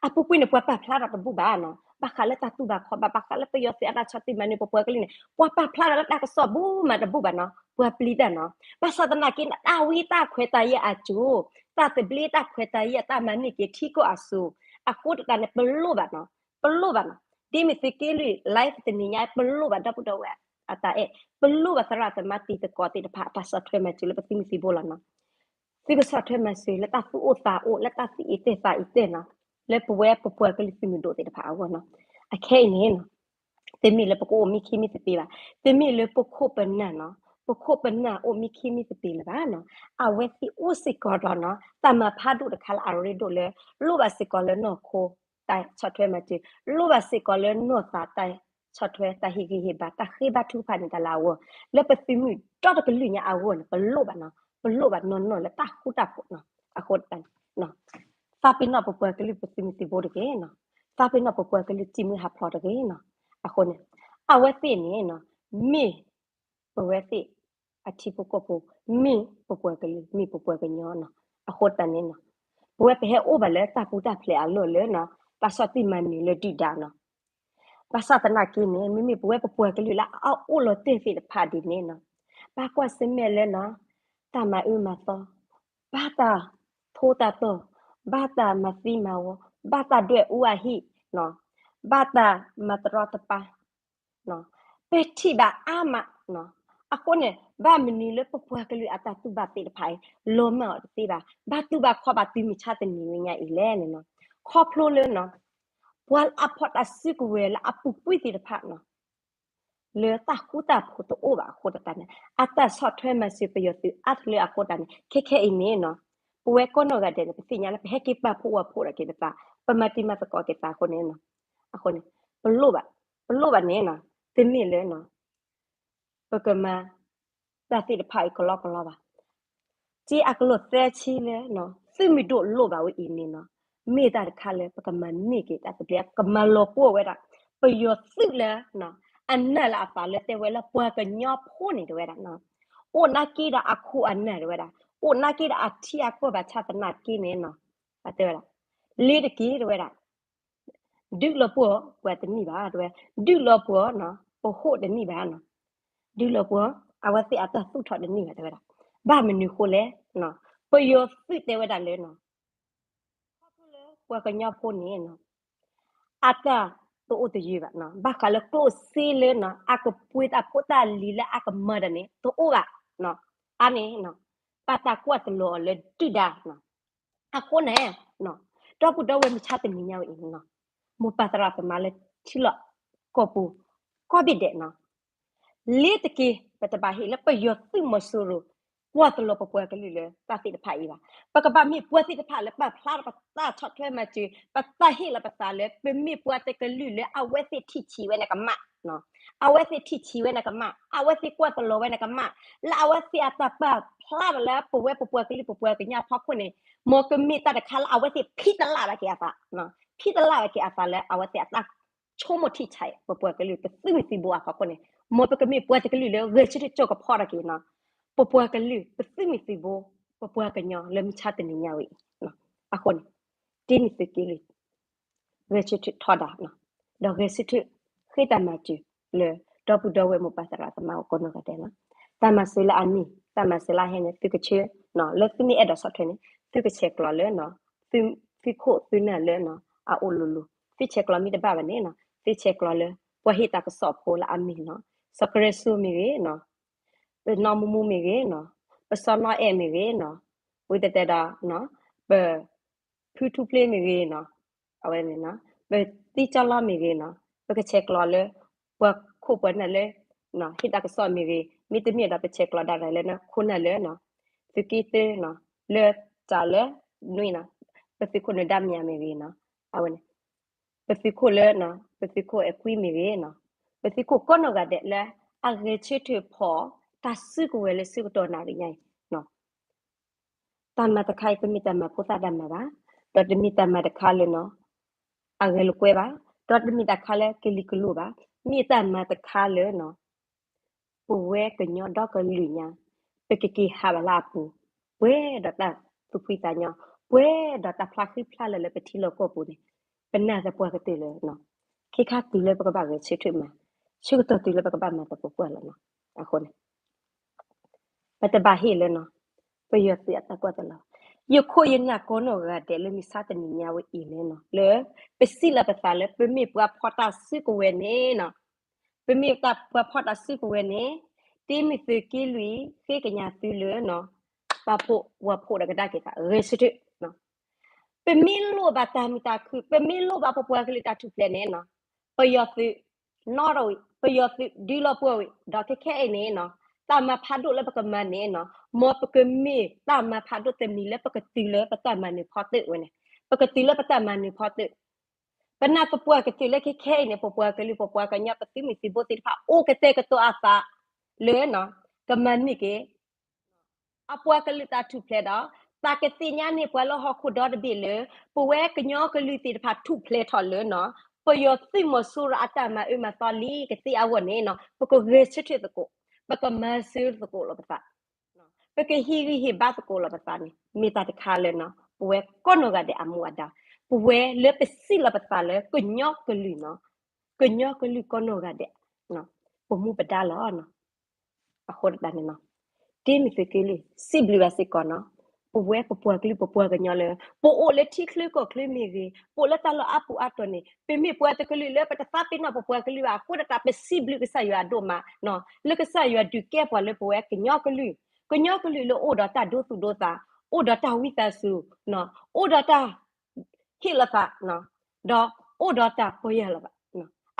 အပူၤကွံာ်န့ၣ် ပှၤပာ်ဖျါထီၣ်တဘူၣ်ဘၣ်နီၤ ဘၣ်ဃးလၢတၢ်တူၢ်ဘၣ်ခီၣ်ဘၣ် ဘၣ်ဃးလၢပယီၤသုးအတၢ်ဆီၣ်တံၢ်မၤနၢၤပပှၤကလုာ်န့ၣ် ပှၤပာ်ဖျါထီၣ်လၢတၢ်ကစီၣ်ဘူမးတဘူၣ်ဘၣ်နီၤ ပှၤပျံၤတၢ်နီၤ ဘၣ်ဆၣ်သနာ်က့န့ၣ် တၢ်ဝံတၢ်ခွဲးတၢ်ယာ်အစိၤ တၢ်သဘျ့တၢ်ခွဲးတၢ်ယာ်တၢ်မၤန့ၢ်က့ၤထံကီၢ်အစိၤ အဃိသတးန့ၣ် ပလိၣ်ဘၣ်နီၤ ပလိၣ်ဘၣ်နီၤ ဒ်မ့ၢ်သုးက့လွံၢ် live တနံၤညါ ပလိၣ်ဘၣ်ဒီပုၢ်ဒီဝဲၢ်အတၢ်အဲၣ် ပလိၣ်ဘၣ်သရၣ်သမါတံၤသကိးသ့ၣ်တဖၣ် တၢ်ဆီၣ်ထွဲမၤစၢၤလၢပသုးမုၢ်သံၣ်ဘိလီၤနီၤ သုကဆီၣ်ထွဲမၤစၢၤလၢတၢ်သူၣ်အိၣ်သးအိၣ် လၢတၢ်သူၣ်အ့ၣ်တဲာ်သးအ့ၣ်တဲာ်နီၤ လၢပဝဲပပှၤကလုာ်သုးမုၢ်ဒိၣ်သ့ၣ်တဖၣ်အဂီၢ်နီၤ အခဲအံၤန့ၣ်နီၤ တမ့ၢ်လၢပကအိၣ်မံခံမံသပ့ၤဘၣ် တမ့ၢ်လၢပခိၣ်ပနၢ်နီၤ ပခိၣ်ပနၢ်အိၣ်မံခံမံသပ့ၤလၢၤဘၣ်နီၤ အဝဲသ့ၣ်အိၣ်စ့ၢ်ကီးဒီးနီၤ တၢ်မၤဖးဒိၣ်တခါလၢအရ့ဒိၣ်လၢ လိၣ်ဘၣ်စ့ၢ်ကီးလၢနီၢ်ခိ တၢ်ဆီၣ်ထွဲမၤစၢၤ လိၣ်ဘၣ်စ့ၢ်ကီးလၢနီၢ်သးတၢ်ဆီၣ်ထွဲ တၢ်ဟ့ၣ်ဂံၢ်ဟ့ၣ်ဘါ တၢ်ဃ့ဘါထုကဖၣ်န့ၣ်တၢ်လၢအဂီၢ် လၢပသုးမုၢ်ဒီတကလုာ်ညါအဂီၢ်န့ၣ် ပလိၣ်ဘၣ်နီၤ ပလိၣ်ဘၣ်နီၢ်နီၢ်လၢတၢ်ဃူတၢ်ဖိးနီၤ အဃိ သးပ့ၤနီၣ်ပပှၤကလုာ်ပသုးမုၢ်သံၣ်ဘိတဂ့ၤနီၤ သးပ့ၤနီၣ်ပပှၤကလုာ်တံၤမုၢ်ဟးဖျိးတဂ့ၤနီၤ အဃိန့ၣ် အဝဲသ့ၣ်န့ၣ်နီၤ မ့ၢ် ပဝဲသ့ၣ်အထံဖိကီၢ်ဖိ မ့ၢ်ပပှၤကလုာ် မ့ၢ်ပပှၤကညီနီၤ အဃိတၢ်န့ၣ်နီၤ ပဝဲပဟဲအိၣ်ဘၣ်လၢတၢ်ပူၤတၢ်ဖျဲးအလီၢ်လၢနီၤ တၢ်ဆီၣ်တံၢ်မၤနၢၤလၢဒုၣ်ဒါနီၤ ဘၣ်ဆၣ်သနာ်က့န့ၣ် မ့မ့ၢ်ပဝဲပပှၤကလုာ်လၢအအိၣ်လီၤတဲာ်သ့ၣ်တဖၣ်ဒ်န့ၣ်နီၤ, ဘၣ်ကွၢ်ဆၢၣ်မဲာ်လၢနီၤ, တၢ်မၤအၢမၤသီ, ဘၣ်တၢ်ထိတၢ်တီၢ်, ဘၣ်တၢ်မၤသံမၤဝီ, ဘၣ်တၢ်ဒွဲၣ်အူအဟံၣ်, ဘၣ်တၢ်မၤတရီတပါ ပထံၣ်ဘၣ်အါမး. အဃိန့ၣ် ဘၣ်မနုၤလၢပပှၤကလုာ်အတၢ်တူၢ်ဘၣ်သ့ၣ်တဖၣ်အံၤ လီၤမၢ်အီၤတသ့ဘၣ်, ဘၣ်တူၢ်ဘၣ်ခီဘၣ်တုၤမုၢ်ဆါတနံၤညါအံၤလဲၣ်န့ၣ်နီၤ, ခီဖျိလၢနီၤ, ပှၤလၢအဖီၣ်တၢ်စုကဝဲၤလၢအပူၤကွံာ်သ့ၣ်တဖၣ်နီၤ, လၢတၢ်ဃူတၢ်ဖိးတအိၣ်ဘၣ်အဃိတၢ်န့ၣ် အတၢ်ဆီၣ်ထွဲမၤစၢၤပယီၤသုးအါတလၢအဃိတၢ်န့ၣ် ခဲခဲအံၤန့ၣ်နီၤ, ပဝဲကိးနီၢ်ဂၤဒဲးန့ၣ် ပသ့ၣ်ညါလၢပဟဲက့ၤပာ်ဖှိၣ်ဝဲဖှိၣ်ဒီးက့ၤပသး, ပမၤတံၤမၤသကိးက့ၤသးအဃိန့ၣ်နီၤ, အဃိန့ၣ် ပလိၣ်ဘၣ်, ပလိၣ်ဘၣ်န့ၣ်နီၤ, တမ့ၢ်လၢနီၤ ပကမၤ တၢ်သ့ၣ်တဖၣ်အံၤကလီကလီဘၣ်. က့အကလီၢ်သၢဆံလၢ သုးမုၢ်ဒိၣ်လိၣ်ဘၣ်ဝဲအံၤန့ၣ်နီၤ, မ့ၢ်တၢ်တခါလၢပကမၤန့ၢ်က့ၤတၢ်သဘျ့ ပကမၤလီၤပှီၢ်ဝဲဒၣ် ပယီၤသုးလၢ အနၢ်လၢအသးလၢတဲဝဲလၢပှၤကညီဖိန့ၣ်တဝဲဒၣ်, အိၣ်နာ်က့ဒီးအခိၣ်အနၢ်တဝဲဒၣ်, အိၣ်နာ်က့ဒီးအထံအကီၢ်ဘၣ်ဆၣ်သနာ်က့န့ၣ်နီၤ, တဲဝဲဒၣ်, လ့ၤတက့ၢ်တဝဲဒၣ် ဒုးလီၤပှီၢ်ပှၤတနံၣ်ဘၣ်တဝဲ, ဒုးလီၤပှီၢ်နီၤ ပဟိၣ်တနံၣ်ဘၣ်နီၤ, ဒုးလီၤပှီၢ် အဝဲသ့ၣ်အတၢ်သူၣ်ထီၣ်တနံၣ်ဘၣ်တဝဲဒၣ်, ဘၣ်မနုၤဃိလဲၣ်, ပယီၤသုးတဲဝဲဒၣ်လၢနီၤ, ခီဖျိလၢပှၤကညီဖိန့ၣ်နီၤ အတၢ်တအိၣ်တယၢၤဘၣ်နီၤ, ဘၣ်ဃးလၢကျိၣ်စ့လၢနီၤ အကပှ့ၤတၢ်ဖိတၢ်လံၤလၢအကမၤတၢ်န့ၣ် တအိၣ်ဘၣ်နီၤ, အါန့ၣ်နီၤ ဘၣ်တၢ်ကွၢ်တလီၤအီၤလၢဒုၣ်ဒါနီၤ, အဃိန့ၣ် ဒီပုၢ်ဒီဝဲၢ်မုၢ်ဆါတနံၤညါဝဲအံၤနီၤ, မိၢ်ပၢ်သရၣ်သမါလၢထံလီၢ်ကီၢ်ပူၤ ကိးဘ့ၣ်ဒဲးနီၤ, လ့ၤတက့ၢ် ပတဘၣ်ဟ့ၣ်လၢပယီၤသုးမီၤစိရိၤ ကွၢ်တလီၤပပှၤကလုာ်လၢတၢ်သ့ၣ်တဖၣ်အံၤဘၣ်. ပကဘၣ်မ့ၢ်ပှၤသ့ၣ်တဖၣ်လၢပာ်ဖျါထီၣ်ပတၢ်ဆီၣ်ထွဲမၤစၢၤ, ပတၢ်ဟ့ၣ်လီၤပသးလၢ ပမ့ၢ်ပှၤတကလုာ်လၢအဝဲသ့ၣ်ထံၣ်ဆံးဝဲန့ၣ်ကမၣ် အဝဲသ့ၣ်ထံၣ်ဆံးဝဲန့ၣ်ကမၣ်, အဝဲသ့ၣ်ကွၢ်တလီၤဝဲန့ၣ်ကမၣ်, လၢအဝဲသ့ၣ်အတၢ်ပာ်ဖျါထီၣ်လၢပဝဲပပှၤကလုာ်ပပှၤကညီအဖီခိၣ်န့ၣ်, မ်ကမ့ၢ်တၢ်တခါလၢအဝဲသ့ၣ်ဖံးတလၢ်ဘၣ်က့ၤအသး, ဖံးတလၢ်ဘၣ်က့ၤအသးလၢအဝဲသ့ၣ်အတၢ်ဆိကမိၣ်ထံၣ်ဆံး ပပှၤကလုာ်ပသုးမုၢ်သံၣ်ဘိအဖီခိၣ်န့ၣ်, မ်ပကမ့ၢ်ပှၤတကလုာ်လၢဂဲၤဆၢထၢၣ်ကၠီၣ်ကဖီထီၣ်က့ၤနီၤ, ပပှၤကလုာ်ပသုးမုၢ်သံၣ်ဘိ, ပပှၤကညီလၢမုၢ်ဆါတနံၤညါဝဲအံၤ, အဃိန့ၣ် ဒ်န့ၣ်သုးက့လွံၢ် ဂဲၤဆၢထၢၣ်ထီဒါ, ဒီးဂဲၤဆၢထၢၣ်ဃ့တၢ်မၤစၢၤလၢ ဒီပုၢ်ဒီဝဲၢ်မိၢ်ပၢ်သရၣ်သမါကိးနီၢ်ဂၤဒဲးလီၤ. တၢ်မၤစၢၤလၢအမ့ၢ် တၢ်မၤစၢၤလၢအဟဲန့ၣ် သုကဆှၢ, လၢသုမ့ၢ်အဲၣ်ဒိးဆီၣ်ထွဲန့ၣ် သုကဆဲးကျိးလၢ သုခိၣ်သုနၢ်လၢ အအိၣ်လိၤလိၤ, သုဆဲးကျိးမ့ၢ်တဘၣ်ဘၣ်န့ၣ် သုဆဲးကျိးလၢ ပှၤဟ့ၣ်တၢ်ကစီၣ်ဖိလၢအမ့ၢ်နီၤ, စီၤကရၢစိမ့ၢ်ဂ့ၤ, ပနီၢ်မူမူမ့ၢ်ဂ့ၤနီၤ, ပစီၤနီၢ်အဲၣ်မ့ၢ်ဂ့ၤနီၤ, ဝံၤတဲတဲဒီး ပ ဖုထူပျ့မ့ၢ်ဂ့ၤနီၤ, အဝဲန့ၣ် ပသံကၠီလီမ့ၢ်ဂ့ၤနီၤ, ပကဆဲးကျိးလၢ ပှၤခိၣ်ပှၤနၢ်လၢ ဟ့ၣ်တၢ်ကစီၣ်မ့ၢ်ဂ့ၤ, မ့တမ့ၢ်ဒီးပဆဲးကျိးဒၣ်လဲာ်လၢ ခိၣ်နၢ်လၢ သုးက့သၢနီၤ, လၢတၢ်လၢ နွံနီၤ, ပသုးခိၣ်နၢၤဒါမၠးမ့ၢ်ဂ့ၤနီၤ, အဝဲန့ၣ် ပသုးခိၣ်လၢ ပသုးခိၣ်အဲၤကွံမ့ၢ်ဂ့ၤနီၤ, ပသုးခိၣ်ကိးနီၢ်ဂၤဒဲးလၢ အဂဲၤဆၢထၢၣ်ဖီၣ် တၢ်စုကဝဲၤလၢဆၢကတီၢ်နၣ်ရံၣ်ညါအံၤ တၢ်မၤတခါအံၤ တမ့ၢ်တၢ်မၤဖိသၣ်တၢ်မၤဘၣ်, ဒီးတမ့ၢ်တၢ်မၤတခါလၢ အဂဲၤလိာ်ကွဲဘၣ်, ဒီးတမ့ၢ်တၢ်ခါလၢကလံၤကလိၤဘၣ်, မ့ၢ်တၢ်မၤတခါလၢ ပဝဲကညီဒီကလုာ်ညါ ပကက့ၤဟးဘၣ်လၢအပူၤ, ပှဲၤဒီးတၢ်သူၣ်ဖှံသးညီ, ပှဲၤဒီးတၢ်ဖျါဃံဖျါလၤလၢပထံလီၢ်ကီၢ်ပူၤန့ၣ်, ပနာ်သပှၢ်ကတၢၢ်လၢ ခဲခါတုၤလၢပကဘၣ်ဂဲၤဆၢထၢၣ်မၤ, ဆၢကတီၢ်တုၤလၢပကဘၣ်မၤသပှၢ်ပှၢ်လီၤနီၤ, အဃိန့ၣ် ပတဘၣ်ဟ့ၣ်လၢ ပယီၤသုးအတၢ်ကွၢ်တလီၤ, ယခိၣ်ယနၢ်ကိးနီၢ်ဂၤဒဲးလၢမုၢ်ဆါတနံၤညါဝဲအံၤန့ၣ်နီၤ, လၢ ပစံးလီၤပသးလၢပမ့ၢ်ပှၤဖီၣ်တၢ်စုကဝဲၤန့ၣ်နီၤ, ပမ့ၢ်ပှၤဖီၣ်တၢ်စုကဝဲၤန့ၣ်, တ့မုၢ်သုးက့လွံၢ် ဃ့ကညးသုလၢ ပာ်ဖှိၣ်ဝၤဖှိၣ်ဒီးကဒါက့ၤသး ဂဲၤဆၢထၢၣ် ပမ့ၢ်လိၣ်ဘၣ်တၢ်မုာ်တၢ်ခုၣ်, ပမ့ၢ်လိၣ်ဘၣ်ပပှၤကလုာ်တၢ်ထူၣ်ဖျဲးန့ၣ်နီၤ, ပယီၤသုး နီၣ်ထီၣ်ဝံၤ, ပယီၤသုးဒုးလီၤပှီၢ်ဝံၤ, ဒီးခဲခဲအံၤန့ၣ်နီၤ, တၢ်မၤဖးဒိၣ်လၢပကမၤန့ၣ်နီၤ, မ်ပကမ့ၢ်တၢ်မၤဖးဒိၣ်တမံၤလၢပကတုၤလၢပတၢ်မၤနၢၤဖီတၢၣ်ဝဲန့ၣ်, ပကတုၤလၢပတၢ်မၤနၢၤဖီတၢၣ် ပနာ်သပှၢ်ကတၢၢ်လၢခဲခဲအံၤန့ၣ် ပပှၤကလုာ် ပပှၤကညီ ပသုးမုၢ်သံၣ်ဘိသ့ၣ်တဖၣ် အိၣ်ကတဲာ်ကတီၤအသးလၢ ကမၤန့ၢ်က့ၤ အပှၤကလုာ်တၢ်ထူၣ်ဖျဲးဒီး တၢ်ကသ့ၣ်ညါန့ၢ်ပှၤလၢဟီၣ်ခိၣ်ဒီတဘ့ၣ်လၢ ပဝဲကညီကလုာ်သ့ၣ်တဖၣ်ထူၣ်ဖျဲးထီၣ်လၢနီၤ ပယီၤသုးမီၤစိရိၤအတၢ်မၤအၢမၤသီလံကသ့အဂီၢ်န့ၣ်နီၤ ပကဂဲၤဆၢထၢၣ်သကိး, ပကမၤစၢၤသကိးလီၤပသး ပကဟ့ၣ်ဂံၢ်ဟ့ၣ်ဘါသကိးလီၤပသးန့ၣ် မ့ၢ်တၢ်တခါလၢနီၤ ပဝဲကိးနီၢ်ဂၤဒဲးအမူအဒါ, ပဝဲလၢပစံးလီၤပသးလၢကညီကလုာ်နီၤ ကညီကလုာ်ကိးနီၢ်ဂၤဒဲး ပမူပဒါလီၤ. အဃိဒၣ်န့ၣ် ဒ်မ့ၢ်သုးက့လွံၢ် စံးဘျုးဘၣ်စ့ၢ်ကီးနီၤ, ပဝဲပပှၤကလုာ်ပပှၤကညီလၢ ပအိၣ်လၢထံချၢကီၢ်ချၢမ့ၢ်ဂ့ၤ, ပအိၣ်လၢတၢ်လီၢ်အါပူၤအါတီၤန့ၣ် ပမ့ၢ်ပှၤတကလုာ်လၢပတသးပ့ၤနီၣ်ပပှၤကလုာ်ဘၣ်. အဃိဒၣ်တၢ်ပစံးဘျုးကစၢ်ယွၤအဒိၣ်မး လၢကစၢ်ယွၤဒုးကဲပှၤလၢပဝဲကညီကလုာ်, ကညီကလုာ်လၢအိၣ်ဒီးတၢ်ဒိသူၣ်ဒိသး, အိၣ်ဒီးတၢ်ဝံသးစူၤ, အိၣ်ဒီးတၢ် ဟ့ၣ်လိာ်သး, ဒီးအိၣ်ဒီးတၢ်ပီၢ်ယၢ်လီၤသး.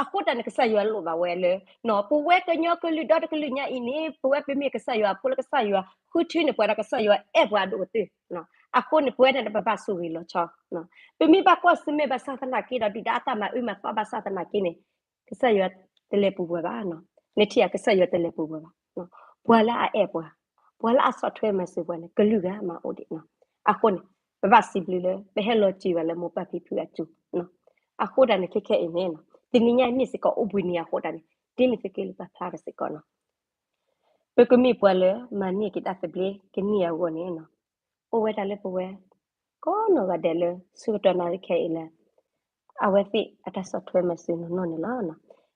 အဃိတၢ်န့ၣ် ကစၢ်ယွၤလိၣ်ဘၣ်ဝဲလၢ ပဝဲကညီကလုာ်ဒီတကလုာ်ညါအံၤန့ၣ် ပဝဲပမ့ၢ်ကစၢ်ယွၤအဖိလၢကစၢ်ယွၤဃုထၢန့ၢ်ပှၤဒီးကစၢ်ယွၤအဲၣ်ပှၤအဒိၣ်ကတၢၢ်. အဃိန့ၣ် ပဝဲဒၣ်န့ၣ် ပဘၣ်ဆိၣ်ဂ့ၤလီၤဆီ, ပမ့ၢ်ဘၣ်ကွၢ်ဆၢၣ်မဲာ်ဘၣ်ဆၣ်သနာ်က့ဒီး ဒုၣ်ဒါအတၢ်မၤအၢမၤသီဘၣ်ဆၣ်သနာ်က့န့ၣ် ကစၢ်ယွၤတလဲၤပူၤပှၤဘၣ်. နထံၣ်ဧါ ကစၢ်ယွၤတလဲၤပူၤပှၤဘၣ်. ပှၤလၢအအဲၣ်ပှၤ, ပှၤလၢအဆီၣ်ထွဲမၤစၢၤပှၤန့ၣ် ကလုာ်ဂၤမးအိၣ်ဒံး. အဃိန့ၣ် ပဘၣ်စံးဘျုးလၢ ပဟဲလီၤစၢၤဘၣ်လၢမိၢ်ပၢ်ဖံဖုအစိၤ. အဃိဒၣ်န့ၣ် ခဲခဲအံၤန့ၣ် တနံၤညါအံၤမ့ၢ်စ့ၢ်ကီးအိၣ်ဘှံးနံၤအဃိဒၣ်န့ၣ် ဒ်မ့ၢ်သုးက့လွံၢ်ပာ်ဖျါထီၣ်စ့ၢ်ကီးနီၤ, ပကမ့ၢ်ပှၤလၢမၤန့ၢ်က့ၤတၢ်သဘျ့ကန့ၢ်အဂီၢ်န့ၣ် အိၣ်ဝဲဒၣ်လၢပဝဲ ကိးနီၢ်ဂၤဒဲးလၢ ဆၢကတီၢ်နၣ်ရံၣ်ခဲအံၤလၢ အဝဲသ့ၣ်အတၢ်ဆီၣ်ထွဲမၤစၢၤနီၢ်နီၢ်န့ၣ်လီၤ.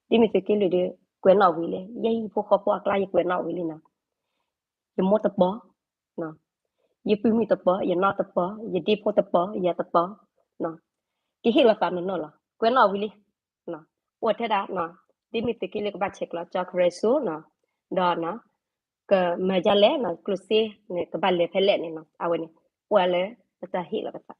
ဒ်မ့ၢ်သုးက့လွံၢ်ဒီး ကွဲးနီၣ်ဝံၤလံ, ယဲယဟံၣ်ဖိဃီဖိအကျါ ယကွဲးနီၣ်ဝံၤလံနီၤ. ယမိၢ်တပီၤ, ယပုၢ်မုၣ်တပီၤ, ယနီၢ်တပီၤ, ယဒ့ဖိတပီၤ, ယၤတပီၤ, ကဟ့ၣ်လီၤသးနီၢ်နီၢ်လီၤ. ကွဲးနီၣ်ဝံၤလံ. အိၣ်ထဲဒၣ် ဒ်မ့ၢ်သုးက့လွံၢ်ကဘၣ်ဆဲးကျိး ကၠီကရၢၣ်စိ ဒီး ကမၤဒ်လဲၣ် ကျိၣ်စ့န့ၣ် ကဘၣ်လဲၤဖဲလဲၣ်န့ၣ်နီၤ, အဝဲန့ၣ် ပှၤလၢပတၢ်ဟ့ၣ်လီၤပသး.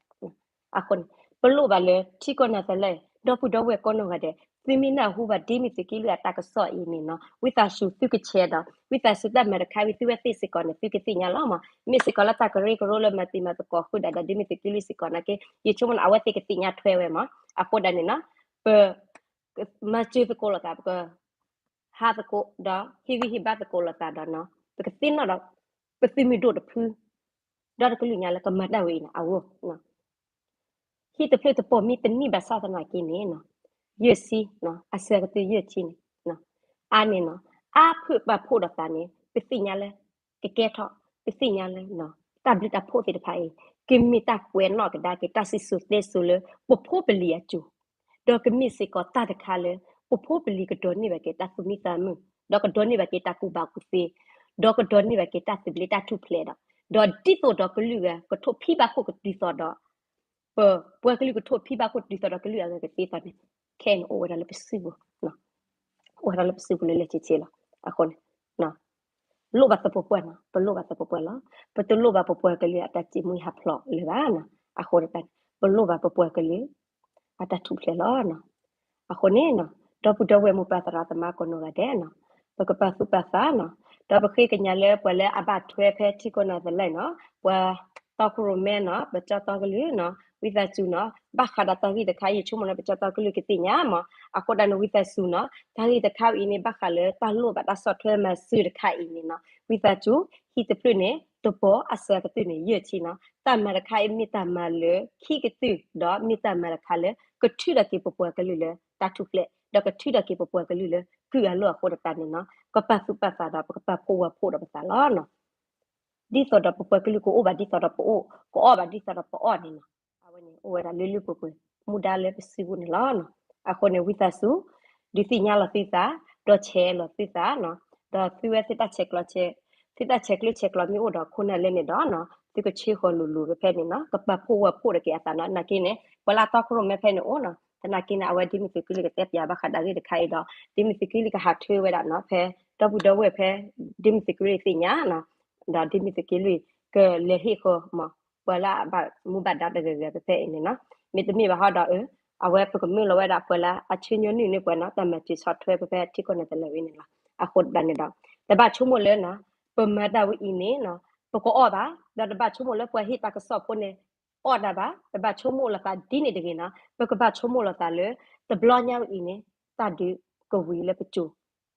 အဃိန့ၣ် ပလိၣ်ဘၣ်လၢထံကီၢ်နၤသလၢ ဒီပုၢ်ဒီဝဲၢ်ကိးနီၢ်ဂၤဒဲး သုမ့ၢ်နၢ်ဟူဘၣ်ဒ်မ့ၢ်သုးက့လွံၢ်အတၢ်ကစီၣ်အံၤန့ၣ်နီၤ, ဝံသးစူၤသုကဆဲးဒီး ဝံသးစူၤတၢ်မၤတခါဝံၤ သုဝဲသ့ၣ်စ့ၢ်ကီးန့ၣ် သုကသ့ၣ်ညါလီၤမး. မ့ၢ်စ့ၢ်ကီးလၢတၢ်ကရၢကရိလၢမၤတံၤမၤသကိးဃုာ်ဒီး ဒ်မ့ၢ်သုးက့လွံၢ်စ့ၢ်ကီးနာ်က့ ယဆိကမိၣ်န့ၣ် အဝဲသ့ၣ်ကသ့ၣ်ညါထွဲဝဲမး. အဃိဒၣ်န့ၣ်နီၤ ပ မၤစၢၤသကိးလိာ်သး ပက ဟးသကိးဒီး ဟ့ၣ်ဂံၢ်ဟ့ၣ်ဘါသကိးလိာ်သးဒီးနီၤ, ပကသ့ၣ်နီၣ်ဒီး ပသုးမုၢ်ဒိၣ်တဖု ဒီတကလုာ်ညါလၢကမၤတၢ်ဝဲအံၤန့ၣ် အဂီၢ် ဟံၣ်တဖျၢၣ်တပီၢ်မ့ၢ်တန့ၢ်ဘၣ်ဆၣ်သနာ်က့န့ၣ် ယဲၢ်ဆံ အစှၤကတၢၢ်ယဲၢ်ဆံန့ၣ် အါန့ၣ်နီၤ အါဖုၣ်ပာ်ဖှိၣ်ဒီးသးန့ၣ် ပသ့ၣ်ညါလၢ ကကဲထီၣ် ပသ့ၣ်ညါလၢ တၢ်ဘျုးတၢ်ဖှိၣ်သ့ၣ်တဖၣ်အံၤ ကမ့ၢ်တၢ်ကွဲးနီၣ်ကဒါက့ၤ တၢ်စံၣ်စိၤတဲစိၤလၢ ပဖိပလံၤအစိၤ ဒီးကမ့ၢ်စ့ၢ်ကီးတၢ်တခါလၢ ပဖိပလံၤကဒိးန့ၢ်ဘၣ်က့ၤတၢ်သူၣ်မံသးမုာ်, ဒီးကဒိးန့ၢ်ဘၣ်က့ၤတၢ်ကူၣ်ဘၣ်ကူၣ်သ့, ဒီးကဒိးန့ၢ်ဘၣ်က့ၤတၢ်သဘျ့တၢ်ထူၣ်ဖျဲးဒီး, ဒီးဒ်သိးဒီးကလုာ်ဂၤကထိၣ်ဖံးဘၣ်ခိၣ်ဒ်သိးဒီး, ပပှၤကလုာ်ကထိၣ်ဖံးဘၣ်ခိၣ်ဒ်သိးဒီးကလုာ်အဂၤကသ့အသိးန့ၣ်, ခဲအံၤန့ၣ်အိၣ်ဝဲဒၣ်လၢပစုပူၤ, အိၣ်ဝဲဒၣ်လၢပစုပူၤလၢလၢဆ့ဆ့လီၤ. အဃိန့ၣ် လိၣ်ဘၣ်သပှၢ်ပှၢ်နီၤ, ပလိၣ်ဘၣ်သပှၢ်ပှၢ်လီၤ. ပတလိၣ်ဘၣ်ပပှၤကလုာ်အတၢ်စံၣ်မှံဟးဖျိးလၢၤဘၣ်နီၤ. အဃိန့ၣ် ပလိၣ်ဘၣ်ပပှၤကလုာ် အတၢ်ထူၣ်ဖျဲးလီၤ. အဃိန့ၣ်နီၤ ဒီပုၢ်ဒီဝဲၢ်မိၢ်ပၢ်သရၣ်သမါကိးနီၢ်ဂၤဒဲးနီၤ, ပကပာ်သူၣ်ပာ်သးနီၤ, ဒီးပဃ့ကညးလၢပှၤလၢအဘၣ်ထွဲဖဲထံကီၢ်နၤသလၢနီၤ, ပှၤတီခိၣ်ရိၣ်မဲနီၤ, ပကၠီတီကလုာ်နီၤ, ဝံသးစူၤနီၤ, ဘၣ်ဃးဒီးတၢ်ဂ့ၢ်တခါအံၤ ယဆိကမိၣ်လၢပကၠီတီကလုာ်ကသ့ၣ်ညါမး. အဃိဒၣ်န့ၣ် ဝံသးစူၤနီၤ, တၢ်ဂ့ၢ်တခါအံၤန့ၣ် ဘၣ်ဃးလၢတၢ်လိၣ်ဘၣ်တၢ်ဆီၣ်ထွဲမၤစၢၤတခါအံၤန့ၣ်နီၤ, ဝံသးစူၤ ဟံၣ်တဖျၢၣ်န့ၣ် တပီၤ အစှၤကတၢၢ်န့ၣ် ယဲၢ်ဆံနီၤ, တၢ်မၤတခါအံၤမ့ၢ်တၢ်မၤလၢခံကတၢၢ် ဒီးမ့ၢ်တၢ်မၤတခါလၢ ကထုးထီၣ်က့ၤပပှၤကလုာ်လၢတၢ်ထူၣ်ဖျဲး, ဒီးကထုးထီၣ်က့ၤပပှၤကလုာ်လၢကုၢ်အလီၢ်အဃိဒၣ်န့ၣ်နီၤ, ပကပာ်သူၣ်ပာ်သးဒီး ပကပာ်ဖှိၣ်ဝဲဖှိၣ်ဒီးပသးလီၤ. ဒ်သိးဒီးပပှၤကလုာ်ကအိၣ်ဘၣ်ဒ်သိးဒီးပအိၣ်, ကအီၣ်ဘၣ်ဒ်သိးဒီးပအီၣ်န့ၣ်နီၤ, အဝဲန့ၣ် အိၣ်ဝဲဒၣ်လၢလၢပှဲၤပှဲၤ မူဒါလၢပစုပူၤန့ၣ်လီၤ. အဃိန့ၣ် ဝံသးစူၤ ဒုးသ့ၣ်ညါလီၤသုသး, ဒီးဆဲးလီၤသုသးနီၤ, ဒီးသုဝဲသ့ၣ်တၢ်ဆဲးကျိးဆဲး, သုတၢ်ဆဲးကျၢဆဲးကျိးမ့ၢ်အိၣ်ဒီးခိၣ်နၢ်လဲၣ်န့ၣ်ဒီးနီၤ, သုကဆှၢဃီၤလိၤလိၤဖဲန့ၣ်နီၤ, ကပာ်ဖှိၣ်ဝဲဖှိၣ်ဒီးက့ၤအသးနီၤ, နာ်က့န့ၣ် ပှၤလၢအတီခိၣ်ရိၣ်မဲဖဲန့ၣ်အိၣ်နီၤ, သနာ်က့န့ၣ် အဝဲဒ်မ့ၢ်သုးက့လွံၢ်ကတဲပၠးဘၣ်ဃးဒီးတၢ်ဂ့ၢ်တခါအံၤဒီး ဒ်မ့ၢ်သုးက့လွံၢ်ကဟးထွဲဝဲဒၣ်နီၤ, ဖဲဒီပုၢ်ဒီဝဲၢ်ဖဲ ဒ်မ့ၢ်သုးက့လွံၢ်သ့ၣ်ညါနီၤ, ဒီးဒ်မ့ၢ်သုးက့လွံၢ် ကလဲၤဟ့ၣ်ဃီၤမး ပှၤလၢအဘၣ်မူဘၣ်ဒါတဂၤဂၤဖဲဖဲအံၤန့ၣ်နီၤ, မ့တမ့ၢ်ဘၣ်ဟီဒီးအၢ, အဝဲပကမၢလီၤဝဲဒၣ်ပှၤလၢအဆှၢညီနုၢ်န့ၢ်ပှၤနီၤ, တၢ်မၤစၢၤဆီၣ်ထွဲဖဲဖဲထံကီၢ်နၤသလၢဝံၤန့ၣ်လီၤ. အဃိဒၣ်န့ၣ်ဒီး တဘၣ်ဆိကမိၣ်လၢနီၤ, ပမၤတၢ်ဝဲအံၤန့ၣ်နီၤ, ပကအီၣ်ဘၣ်, ဒီးတဘၣ်ဆိကမိၣ်လၢပှၤဟ့ၣ်တၢ်ကစီၣ်ဖိန့ၣ် အီၣ်တၢ်ဘၣ်, တဘၣ်ဆိကမိၣ်လိာ်သးဒ်န့ၣ်တဂ့ၤနီၤ, ပကဘၣ်ဆိကမိၣ်လိာ်သးလၢ တဘျီညါဝဲအံၤန့ၣ် တၢ်ဒုးကဝံၤလၢပစိၤ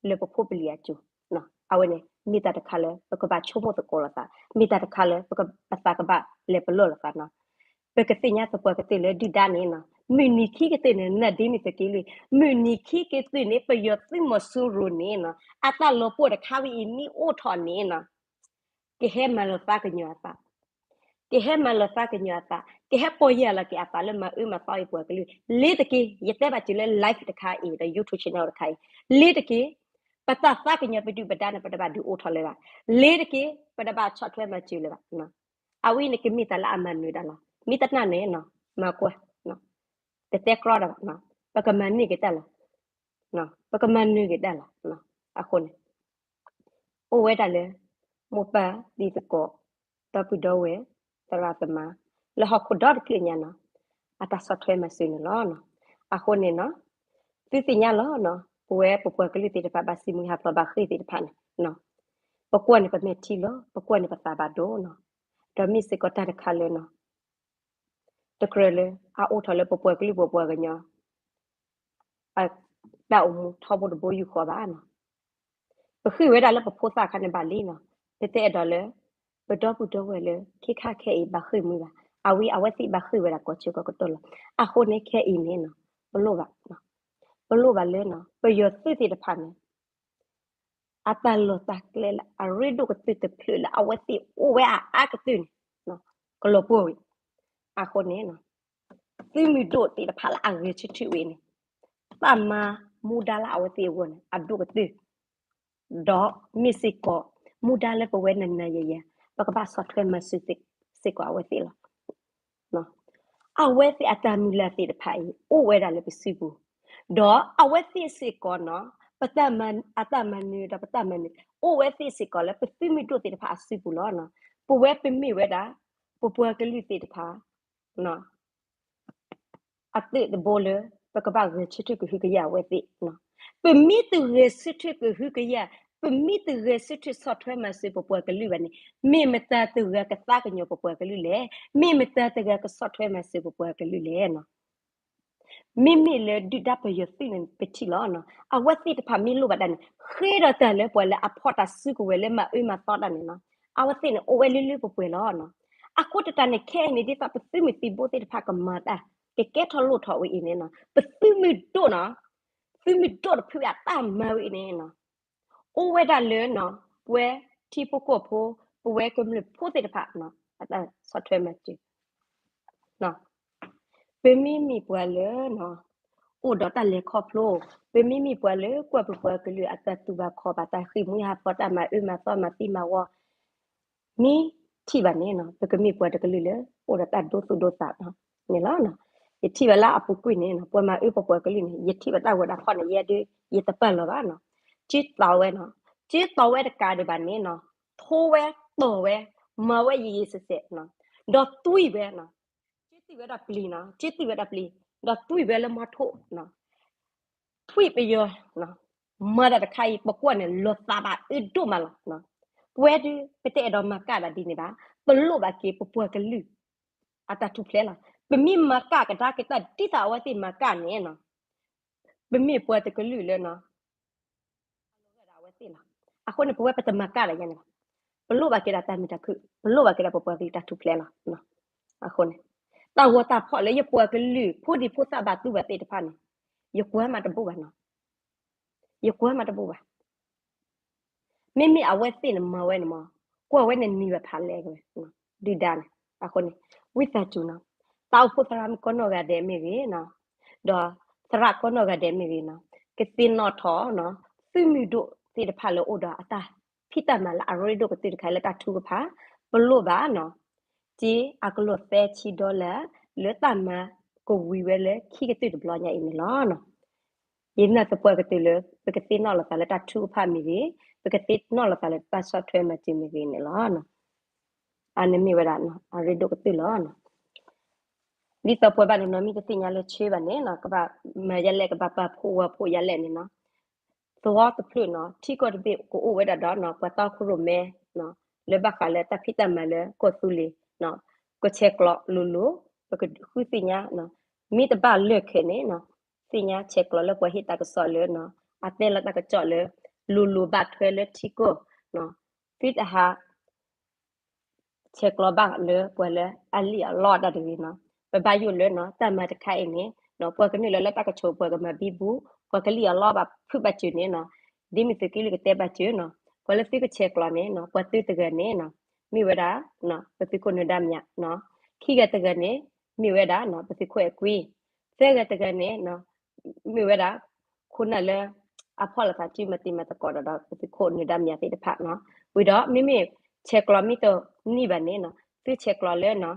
လၢပဖိပလံၤအစိၤ, အဝဲန့ၣ် မ့ၢ်တၢ်တခါလၢ ပကဘၣ်ဆိကမိၣ်သကိးလိာ်သး, မ့ၢ်တၢ်တခါလၢ ပက ပသးကဘၣ်လဲၤပလီၢ်လိာ်သးနီၤ. ပကသ့ၣ်ညါသပှၢ်ကတၢၢ်လၢဒုၣ်ဒါန့ၣ်နီၤ, မုၢ်နံၤခံကတၢၢ်န့ၣ် နဒ်မ့ၢ်သုးက့လွံၢ်, မုၢ်နံၤခံကတၢၢ်န့ၣ် ပယီၤသုးမီၤစိရိၤန့ၣ်နီၤ, အတၢ်လီၤပှီၢ်တခါဝဲအံၤမ့ၢ်အိၣ်ထီၣ်န့ၣ်နီၤ, ကဟဲမၤလီၤသးကညီၤအသး, ကဟဲမၤလီၤသးကညီၤအသး, ကဟဲပီၢ်ယၢ်လီၤက့ၤအသးလၢမၤအၢမၤသီအံၤပပှၤကလုာ်, လ့ၤတက့ၢ်. ယတဲဘၣ်တုၤလၢ live တခါအံၤ ဒီး YouTube channel တခါအံၤ, လ့ၤတက့ၢ်. ပတၢ်သးကညီၤပဒုၣ်ပဒါန့ၣ် ပတဘၣ်ဒုးအိၣ်ထီၣ်လၢၤဘၣ်. လ့ၤတက့ၢ်. ပတဘၣ်ဆီၣ်ထွဲမၤစၢၤလၢၤဘၣ်. အဝဲန့ၣ်ကမ့ၢ်တၢ်လၢအမၤနၢၤတၢ်လီၤ. မ့ၢ်တနာ်န့ၣ် မၤကွၢ်, တတဲကြီတၢ်ဘၣ်, ပကမၤန့ၢ်က့ၤတၢ်လီၤ. ပကမၤနၢၤက့ၤတၢ်လီၤ. အဃိန့ၣ် အိၣ်ဝဲဒၣ်လၢ မိၢ်ပၢ်တံၤသကိး, ဒီပုၢ်ဒီဝဲၢ်, သရၣ်သမါ, လၢဟီၣ်ခိၣ်ဒီတဖျၢၣ်ညါန့ၣ် အတၢ်ဆီၣ်ထွဲမၤစၢၤန့ၣ်လီၤ. အဃိန့ၣ် သုသ့ၣ်ညါလီၤ. ပဝဲပပှၤကလုာ်သ့ၣ်တဖၣ် ဘၣ်စံးမုၢ်ဟးဖျိးဘၣ်ဃ့ၢ်သ့ၣ်တဖၣ်န့ၣ်, ပကွၢ်န့ၣ်ပမဲာ်ထံလီၤ. ပကွၢ်န့ၣ်ပသးဘၣ်ဒိန့ၣ်, ဒီးမ့ၢ်စ့ၢ်ကီးတၢ်တခါလၢ တကြၢးလၢအအိၣ်ထီၣ်လၢပပှၤကလုာ်ပပှၤကညီ တၢ်အိၣ်မူထီဘိတဘိယူၢ်ဃီဘၣ်န့ၣ်, ပဃ့ၢ်ဝဲဒၣ်လၢပဖိသၣ်ခါန့ၣ်ဘၣ်လံန့ၣ်, ပတအဲၣ်ဒိးလၢ ပဒီပုၢ်ဒီဝဲၢ်လၢ ခ့ခါခဲအံၤဘၣ်ဃ့ၢ်မှံဘၣ်, အဝဲအဝဲသ့ၣ်ဘၣ်ဃ့ၢ်ဝဲဒၣ်ကိးဆၢကိးကတီၢ်လီၤ. အဃိန့ၣ်ခဲအံၤန့ၣ် ပလိၣ်ဘၣ်, ပလိၣ်ဘၣ်လၢ ပယီၤသုးသ့ၣ်တဖၣ်န့ၣ် အတၢ်လီၢ်တၢ်ကျဲလၢအရ့ဒိၣ်ကတၢၢ်တဖျၢၣ်လၢအဝဲသ့ၣ်အိၣ်ဝဲအအါကတၢၢ်န့ၣ် ကလီၤပှီၢ်ဝံၤ, အဃိန့ၣ် သုးမုၢ်ဒိၣ်သ့ၣ်တဖၣ်လၢအဂဲၤဆၢထၢၣ်ဝဲန့ၣ် တၢ်မၤမူဒါလၢအဝဲသ့ၣ်အဂီၢ်န့ၣ် အဒိၣ်ကတၢၢ်, ဒီးမ့ၢ်စ့ၢ်ကီး မူဒါလၢပဝဲနၤနၤယၤယၤ ပကဘၣ်ဆီၣ်ထွဲမၤစၢၤစ့ၢ်ကီးအဝဲသ့ၣ်လီၤ. အဝဲသ့ၣ်အတၢ်မုၢ်လၢ်သ့ၣ်တဖၣ်အံၤ အိၣ်ဝဲဒၣ်လၢပစုပူၤ, ဒီးအဝဲသ့ၣ်စ့ၢ်ကီးန့ၣ် ပတၢ်မၤ အတၢ်မၤနၢၤဒီးပတၢ်မၤနၢၤ အိၣ်ဝဲသ့ၣ်စ့ၢ်ကီးလၢပသုးမုၢ်ဒိၣ်သ့ၣ်တဖၣ်အစုပူၤလီၤ. ပဝဲပမ့ၢ်ဝဲဒၣ် ပပှၤကလုာ်သ့ၣ်တဖၣ် အသုးတဘိလၢ ပကဘၣ်ဂဲၤဆၢထၢၣ်ကဟုကယာ်အဝဲသ့ၣ်, ပမ့ၢ်တဂဲၤဆၢထၢၣ်ကဟုကယာ်, ပမ့ၢ်တဂဲၤဆၢထၢၣ်ဆီၣ်ထွဲမၤစၢၤပပှၤကလုာ်ဘၣ်န့ၣ် မ့ၢ်မတၤတဂၤကသးကညီၤပပှၤကလုာ်လဲၣ်, မ့ၢ်မတၤတဂၤကဆီၣ်ထွဲမၤစၢၤပပှၤကလုာ်လဲၣ်. မ့မ့ၢ်လၢဒုၣ်ဒါပယီၤသုးန့ၣ် ပထံၣ်လီၤ. အဝဲသ့ၣ်တဖၣ်မ့ၢ်လိၣ်ဘၣ်ဒၣ်န့ၣ် ဃ့ဒီးတၢ်လၢပှၤလၢအဖီၣ်တၢ်စုကဝဲၤလၢမၤအၢမၤသီတၢ်န့ၣ်လီၤ. အဝဲသ့ၣ်န့ၣ် အိၣ်ဝဲလၢလၢပှဲၤပှဲၤလီၤ. အဃိသတးန့ၣ် ခဲအံၤန့ၣ် ဒ်သိးပသုးမုၢ်သံၣ်ဘိသ့ၣ်တဖၣ်ကမၤတၢ် ကကဲထီၣ်လိၣ်ထီၣ်ဝဲအံၤန့ၣ် ပသုးမုၢ်ဒိၣ်န့ၣ် သုးမုၢ်ဒိၣ်တဖုအတၢ်မၤဝဲအံၤန့ၣ် အိၣ်ဝဲဒၣ်လၢ ပဝဲထံဖိကီၢ်ဖိ ပဝဲကမျၢၢ်ဖိသ့ၣ်တဖၣ် အတၢ်ဆီၣ်ထွဲမၤစၢၤ ပမ့မ့ၢ်ပှၤလၢ အိၣ်ဒီးတၢ်လဲၤခီဖျိ, ပမ့မ့ၢ်ပှၤလၢကွၢ်ပပှၤကလုာ်အတၢ်တူၢ်ဘၣ်ခီၣ်ဘၣ် တၢ်ဃ့ၢ်မှံဟးဖျိး တၢ်မၤအၢမၤသီ မၤသံမၤဝီ မ့ၢ်ထံၣ်ဘၣ်န့ၣ် ပကမ့ၢ်ပှၤတကလုာ်လၢ အိၣ်ဒီးတၢ်ဒိသူၣ်ဒိသးန့ၣ်လီၤ. ယထံၣ်ဘၣ်လၢအပူၤကွံာ်န့ၣ် ပှၤမၤအၢပပှၤကလုာ်န့ၣ် ယထံၣ်ဘၣ်တၢ်ဂီၤတၢ်ဖီၣ်န့ၣ် ယဲဒုး ယတပာ်လီၤဘၣ်န့ၣ်, ကၠ့တီဝဲန့ၣ်, ကၠ့တီဝဲတကးဒံးဘၣ်န့ၣ် ထိဝဲတီဝဲ မၤဝဲယံာ်ယံာ်စဲးစဲး ဒီးတွံၢ်ဝဲန့ၣ်, ကၠ့တွံၢ်ဝဲဒၣ်ပျံၤန့ၣ်, ကၠ့တွံၢ်ဝဲဒၣ်ပျံၤ ဒီးတွံၢ်ဝဲလၢမီထိၣ် ထွံၣ်ပယီၤ မၤတၢ်တခါအံၤ ပကွၢ်န့ၣ် လီၤသးဘၣ်အၢဒိၣ်မးလီၤ. ပဝဲဒုး ပတအဲၣ်ဒိးမၤကၣ်ဒၣ်ဒ်န့ၣ်ဘၣ်, ပလိၣ်ဘၣ်က့ၤပပှၤကလုာ် အတၢ်ထူၣ်ဖျဲးလီၤ. ပမ့ၢ်မၤကၣ်ကဒါက့ၤတၢ်ဒ်သိးအဝဲသ့ၣ်မၤကၣ်န့ၣ် ပမ့ၢ်ပှၤတကလုာ်လၢ အဝဲသ့ၣ်လီၤ. အဃိန့ၣ် ပဝဲပတမၤကၣ်ဒၣ်ယဲန့ၣ်ဘၣ်. ပလိၣ်ဘၣ်က့ၤဒၣ်တၢ်မုာ်တၢ်ခုၣ်, ပလိၣ်ဘၣ်က့ၤဒၣ်ပပှၤကလုာ်တၢ်ထူၣ်ဖျဲးလီၤ. အဃိန့ၣ် တၢ်ဂီၤတၢ်ဖီၣ်လၢယပှၤကလုာ် ဖိဒံဖိသၣ်ဘၣ်တူၢ်ဘၣ်သ့ၣ်တဖၣ်န့ၣ် ယကွၢ်မးတဘူၣ်ဘၣ်န့ၣ်, ယကွၢ်မးတဘူၣ်ဘၣ်. မ့မ့ၢ်အဝဲသ့ၣ်န့ၣ်မၤဝဲန့ၣ်မး, ကွၢ်ဝဲန့ၣ်နံၤဘၣ်ဖးလဲကဝဲ ဒုၣ်ဒါန့ၣ်. အဃိန့ၣ် ဝံသးစူၤန့ၣ် တၢ်အိၣ်ဖှိၣ်သရၣ်မုၣ်ကိးနီၢ်ဂၤဒဲးမ့ၢ်ဂ့ၤန့ၣ်, ဒီးသရၣ်ကိးနီၢ်ဂၤဒဲးမ့ၢ်ဂ့ၤန့ၣ်, ကသ့ၣ်နီၣ်ထီၣ် သုးမုၢ်ဒိၣ်သ့ၣ်တဖၣ်လၢအိၣ်ဒီးအတၢ်ဖံးတၢ်မၤလၢအရ့ဒိၣ်ကတၢၢ်တခါလၢတၢ်ထုကဖၣ်, ပလိၣ်ဘၣ်န့ၣ် က့အကလီၢ်သၢဆံဒီလၣ် လၢတၢ်မၤကဝံၤဝဲလၢခံကတၢၢ်တဘျီညါအံၤန့ၣ်လီၤ. ယနာ်သပှၢ်ကတၢၢ်လၢ ပကသ့ၣ်နီၣ်လီၤသးလၢတၢ်ထုကဖၣ်မ့ၢ်ဂ့ၤ, ပကသ့ၣ်နီၣ်လီၤသးလၢတၢ်ဆီၣ်ထွဲမၤစၢၤမ့ၢ်ဂ့ၤန့ၣ်လီၤ. အန့ၣ်မ့ၢ်ဝဲဒၣ်အရ့ဒိၣ်ကတၢၢ်လီၤ. ဒ်သိးပှၤဘၣ်တနီၤမ့ၢ်တသ့ၣ်ညါလၢဆၢဘၣ်န့ၣ် ကဘၣ်မၤယဲလဲၣ် ကဘၣ်ပာ်ဖှိၣ်ဝီၤဖှိၣ်ယဲလဲၣ်န့ၣ် သဝီတဖျၢၣ်န့ၣ် ထံကီၢ်တဘ့ၣ်ကအိၣ်ဝဲဒၣ်ဒီး ပှၤတီခိၣ်ရိၣ်မဲ လၢဘၣ်ဃးလၢတၢ်ဖံးတၢ်မၤလၢကီၢ်သူလ့ၤ ကဆဲးကျိးလိၤလိၤ ပကဃုသ့ၣ်ညါ မ့ၢ်တဘၣ်လၢၢ်ခဲန့ၣ် သ့ၣ်ညါဆဲးကျိးလၢပှၤဟ့ၣ်တၢ်ကစီၣ်လၢ အတဲလီၤတၢ်ကစီၣ်လၢ လိၤလိၤဘၣ်ထွဲလၢထံကီၢ် သုတဟး ဆဲးကျိးဘၣ်လၢပှၤလၢအလံၣ်အလီတၢ်တဂ့ၤန့ၣ်, ပဘၣ်ယိၣ်လၢ တၢ်မၤတခါအံၤန့ၣ် ပှၤကနုာ်လီၤလၢတၢ်ကဆိး ပှၤကမၤဘံဘူ ပှၤကလံၣ်အလီဘၣ်ဖုးဘၣ်စၢၤန့ၣ်, ဒ်မ့ၢ်သုးက့လွံၢ်ကတဲဘၣ်စၢၤန့ၣ်, ပှၤလၢသုကဆဲးကျိးန့ၣ် ပှၤသုတဂၤန့ၣ် မ့ၢ်ဝဲဒၣ် ပသုးခိၣ်နၢၤဒါမၠး, ခံဂၤတဂၤန့ၣ် မ့ၢ်ဝဲဒၣ် ပသုးခိၣ်အဲၣ်ကွံ, သၢဂၤတဂၤန့ၣ် မ့ၢ်ဝဲဒၣ် ခိၣ်နၢ်လၢ အဖီၣ်လိာ်သးစုမၤတံၤမၤသကိးဒီး ပသုးခိၣ်နၢၤဒါမၠးသ့ၣ်တဖၣ်နီၤ. ဝံၤဒီး မ့မ့ၢ်ဆဲးကျိးမ့ၢ်တန့ၢ်ဘၣ်န့ၣ် သုဆဲးကျိးလၢ ပှၤ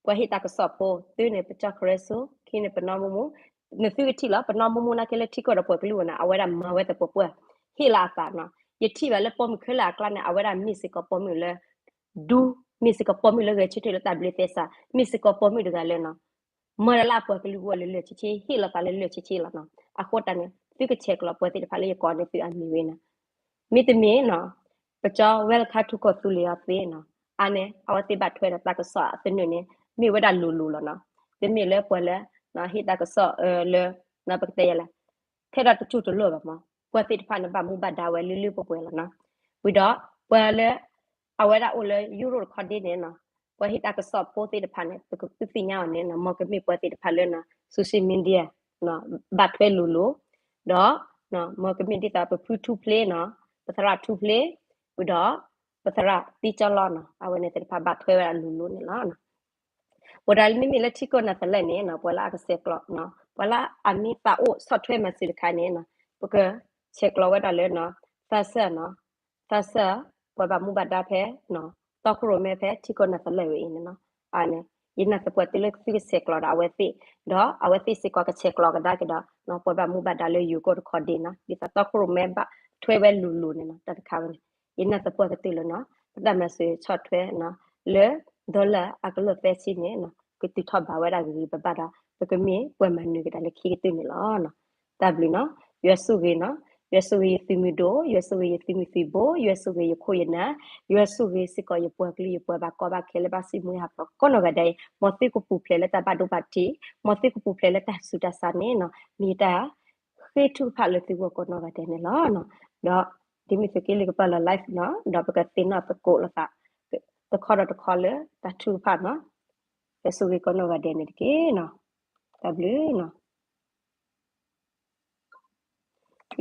ဟ့ၣ်တၢ်ကစီၣ်ဖိ သုန့ၣ် ပကၠီၣ်ခရၢစိ ခံန့ၣ် ပနီၢ်မူမူ, နသုကထံၣ်လီၤ ပနီၢ်မူမူနာ်က့လၢထံကီၢ်ဒီးပှၤကလုာ်ဝဲန့ၣ် အဝဲဒၣ်မၤဝဲသပှၢ်ပှၢ် ဟ့ၣ်လီၤအသးနီၤ. ယထံၣ်ဘၣ်လၢပိာ်မုၣ်ခဲလၢာ်အကျါန့ၣ် အဝဲဒၣ်မ့ၢ်စ့ၢ်ကီးပိာ်မုၣ်လၢ ဒူ မ့ၢ်စ့ၢ်ကီးပိာ်မုၣ်လၢဂဲၤဆၢထၢၣ်လၢတၢ်ဘျုးသဲစး, မ့ၢ်စ့ၢ်ကီးပိာ်မုၣ်တဂၤလၢနီၤ မၤတၢ်လၢအပှၤကလုာ်အဂီၢ်လၢလၢာ်ဆ့ဆ့ ဟ့ၣ်လီၤသးလၢလၢာ်ဆ့ဆ့လီၤနီၤ. အဃိတၢ်န့ၣ် သုကဆဲးကျိးပှၤသ့ၣ်တဖၣ်လၢယကိးန့ၢ်သုအမံၤဝဲနီၤ. မ့တမ့ၢ်နီၤ ပကၠီဝဲလၢခါထူကီၢ်သူလ့ၤအီၤသ့နီၤ အါန့ၣ် အဝဲသ့ၣ်ဘၣ်ထွဲဒီးတၢ်ကစီၣ်အသနၢၣ်န့ၣ် မ့ၢ်ဝဲဒၣ်လိၤလိၤလီၤနီၤ. တမ့ၢ်လၢပှၤလၢ ဟ့ၣ်တၢ်ကစီၣ်လၢ ပကတဲယၤလဲၣ် ထဲဒီးတကၠိၢ်တလိၣ်ဘၣ်မး ပှၤသ့ၣ်တဖၣ်န့ၣ် ဘၣ်မူဘၣ်ဒါဝဲလၢလၢပှဲၤပှဲၤလီၤနီၤ. ဝံၤဒီး ပှၤလၢ အဝဲဒၣ်အိၣ်လၢယူရိၣ်တခီဒ့န့ၣ်နီၤ ပှၤဟ့ၣ်တၢ်ကစီၣ်ဖိသ့ၣ်တဖၣ်န့ၣ် ပကသ့ၣ်ညါအီၤန့ၣ်နီၤ မ်ကမ့ၢ်ပှၤသ့ၣ်တဖၣ်လၢနီၤ social media ဘၣ်ထွဲလိၤလိၤ ဒီး မ်ကမ့ၢ်ဒ်သိးပဖုထူဖျ့နီၤ ပသရၣ်ထူဖျ့ ဝံၤဒီး ပသရၣ်တံကၠီလီနီၤ အဝဲန့ၣ်သ့ၣ်တဖၣ်ဘၣ်ထွဲဝဲဒၣ်လိၤလိၤန့ၣ်လီၤ. ဝဲဒၣ်မ့မ့ၢ်လၢထံကီၢ်နၤသလၢၣ်န့ၣ်နီၤ ပှၤလၢအကဆဲးကျိးနီၤ ပှၤလၢအမ့ၢ်သးအိၣ်ဆီၣ်ထွဲမၤစၢၤတခါန့ၣ်နီၤ ပကဆဲးကျိးဝဲဒၣ်လၢနီၤ သးစၢၣ်နီၤ သးစၢၣ် ပှၤဘၣ်မူဘၣ်ဒါဖဲ တီခိၣ်ရိၣ်မဲဖဲထံကီၢ်နၤသလၢၣ်ဝဲအံၤန့ၣ်နီၤ အန့ၣ် ယနာ်သပှၢ်တုၤလၢသုကဆဲးကျိးဒီးအဝဲသ့ၣ် ဒီးအဝဲသ့ၣ်စ့ၢ်ကီးကဆဲးကျိးကဒါက့ၤဒီး ပှၤဘၣ်မူဘၣ်ဒါလၢယိၤကီၢ်တခီဒ့နီၤ ဒ်သိးတီခိၣ်ရိၣ်မဲဘၣ်ထွဲဝဲလိၤလိၤန့ၣ်နီၤ တၢ်တခါဝဲန့ၣ် ယနာ်သပှၢ်ကတၢၢ်လၢနီၤ ပတၢ်မၤစၢၤဆီၣ်ထွဲနီၤ လၢ dollar အကလီၢ်သၢဆံန့ၣ်နီၤ ကတုၤထီၣ်ဘးဝဲဒၣ်ဂ့ၤဂ့ၤဘၣ်ဘၣ်ဒီး ပကမ့ၢ်ပှၤမၤနၢၤကဒါလၢခံကတၢၢ်န့ၣ်လီၤ. တၢ်ဘျုးနီၤ ယွၤဆိၣ်ဂ့ၤနီၤ ယွၤဆိၣ်ဂ့ၤယသုးမုၢ်ဒိၣ် ယွၤဆိၣ်ဂ့ၤယသုးမုၢ်သံၣ်ဘိ ယွၤဆိၣ်ဂ့ၤယခိၣ်ယနၢ် ယွၤဆိၣ်ဂ့ၤစ့ၢ်ကီးယပှၤကလုာ်ယပှၤဘၣ်ကီဘၣ်ခဲလၢဘၣ်စံၣ်မှံဟးဖျိးကိးနီၢ်ဂၤဒဲးအံၤ မ်သုကပူၤဖျဲးလၢတၢ်ဘၣ်ဒိဘၣ်ထံး မ်သုကပူၤဖျဲးလၢတၢ်ဆူးတၢ်ဆါန့ၣ်နီၤ မ့ၢ်တၢ်ဃ့ထုကဖၣ်လၢသုဂီၢ်ကိးနီၢ်ဂၤဒဲးန့ၣ်လီၤ. ဒီး ဒ်မ့ၢ်သုးက့လွံၢ်ကပာ်လီၤ live နီၤ ဒီးပကသ့ၣ်နီၣ်သကိးလိာ်သး တခီဒီးတခီလၢတၢ်ထုကဖၣ်နီၤ ယွၤဆိၣ်ဂ့ၤကိးနီၢ်ဂၤဒဲးန့ၣ်တက့ၢ်နီၤ. တၢ်ဘျုးနီၤ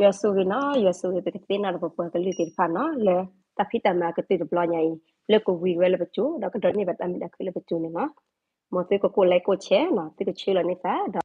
ယွၤဆိၣ်ဂ့ၤနီၤ ယွၤဆိၣ်ဂ့ၤ ပကသ့ၣ်နီၣ်ဒီးပပှၤကလုာ်သ့ၣ်တဖၣ်နီၤ လၢတၢ်ဖံးတၢ်မၤကတၢၢ်တဘျီညါအံၤ လၢကဝံၤဝဲလၢပစိၤ ဒီးကဒိးန့ၢ်ဘၣ်တၢ်မုာ်တၢ်ခုၣ်လၢပစိၤန့ၣ်လီၤ. မ်သုကကိး like ကိး share နီၤ သုကဆှၢလီၤန့ၢ်သးဒီး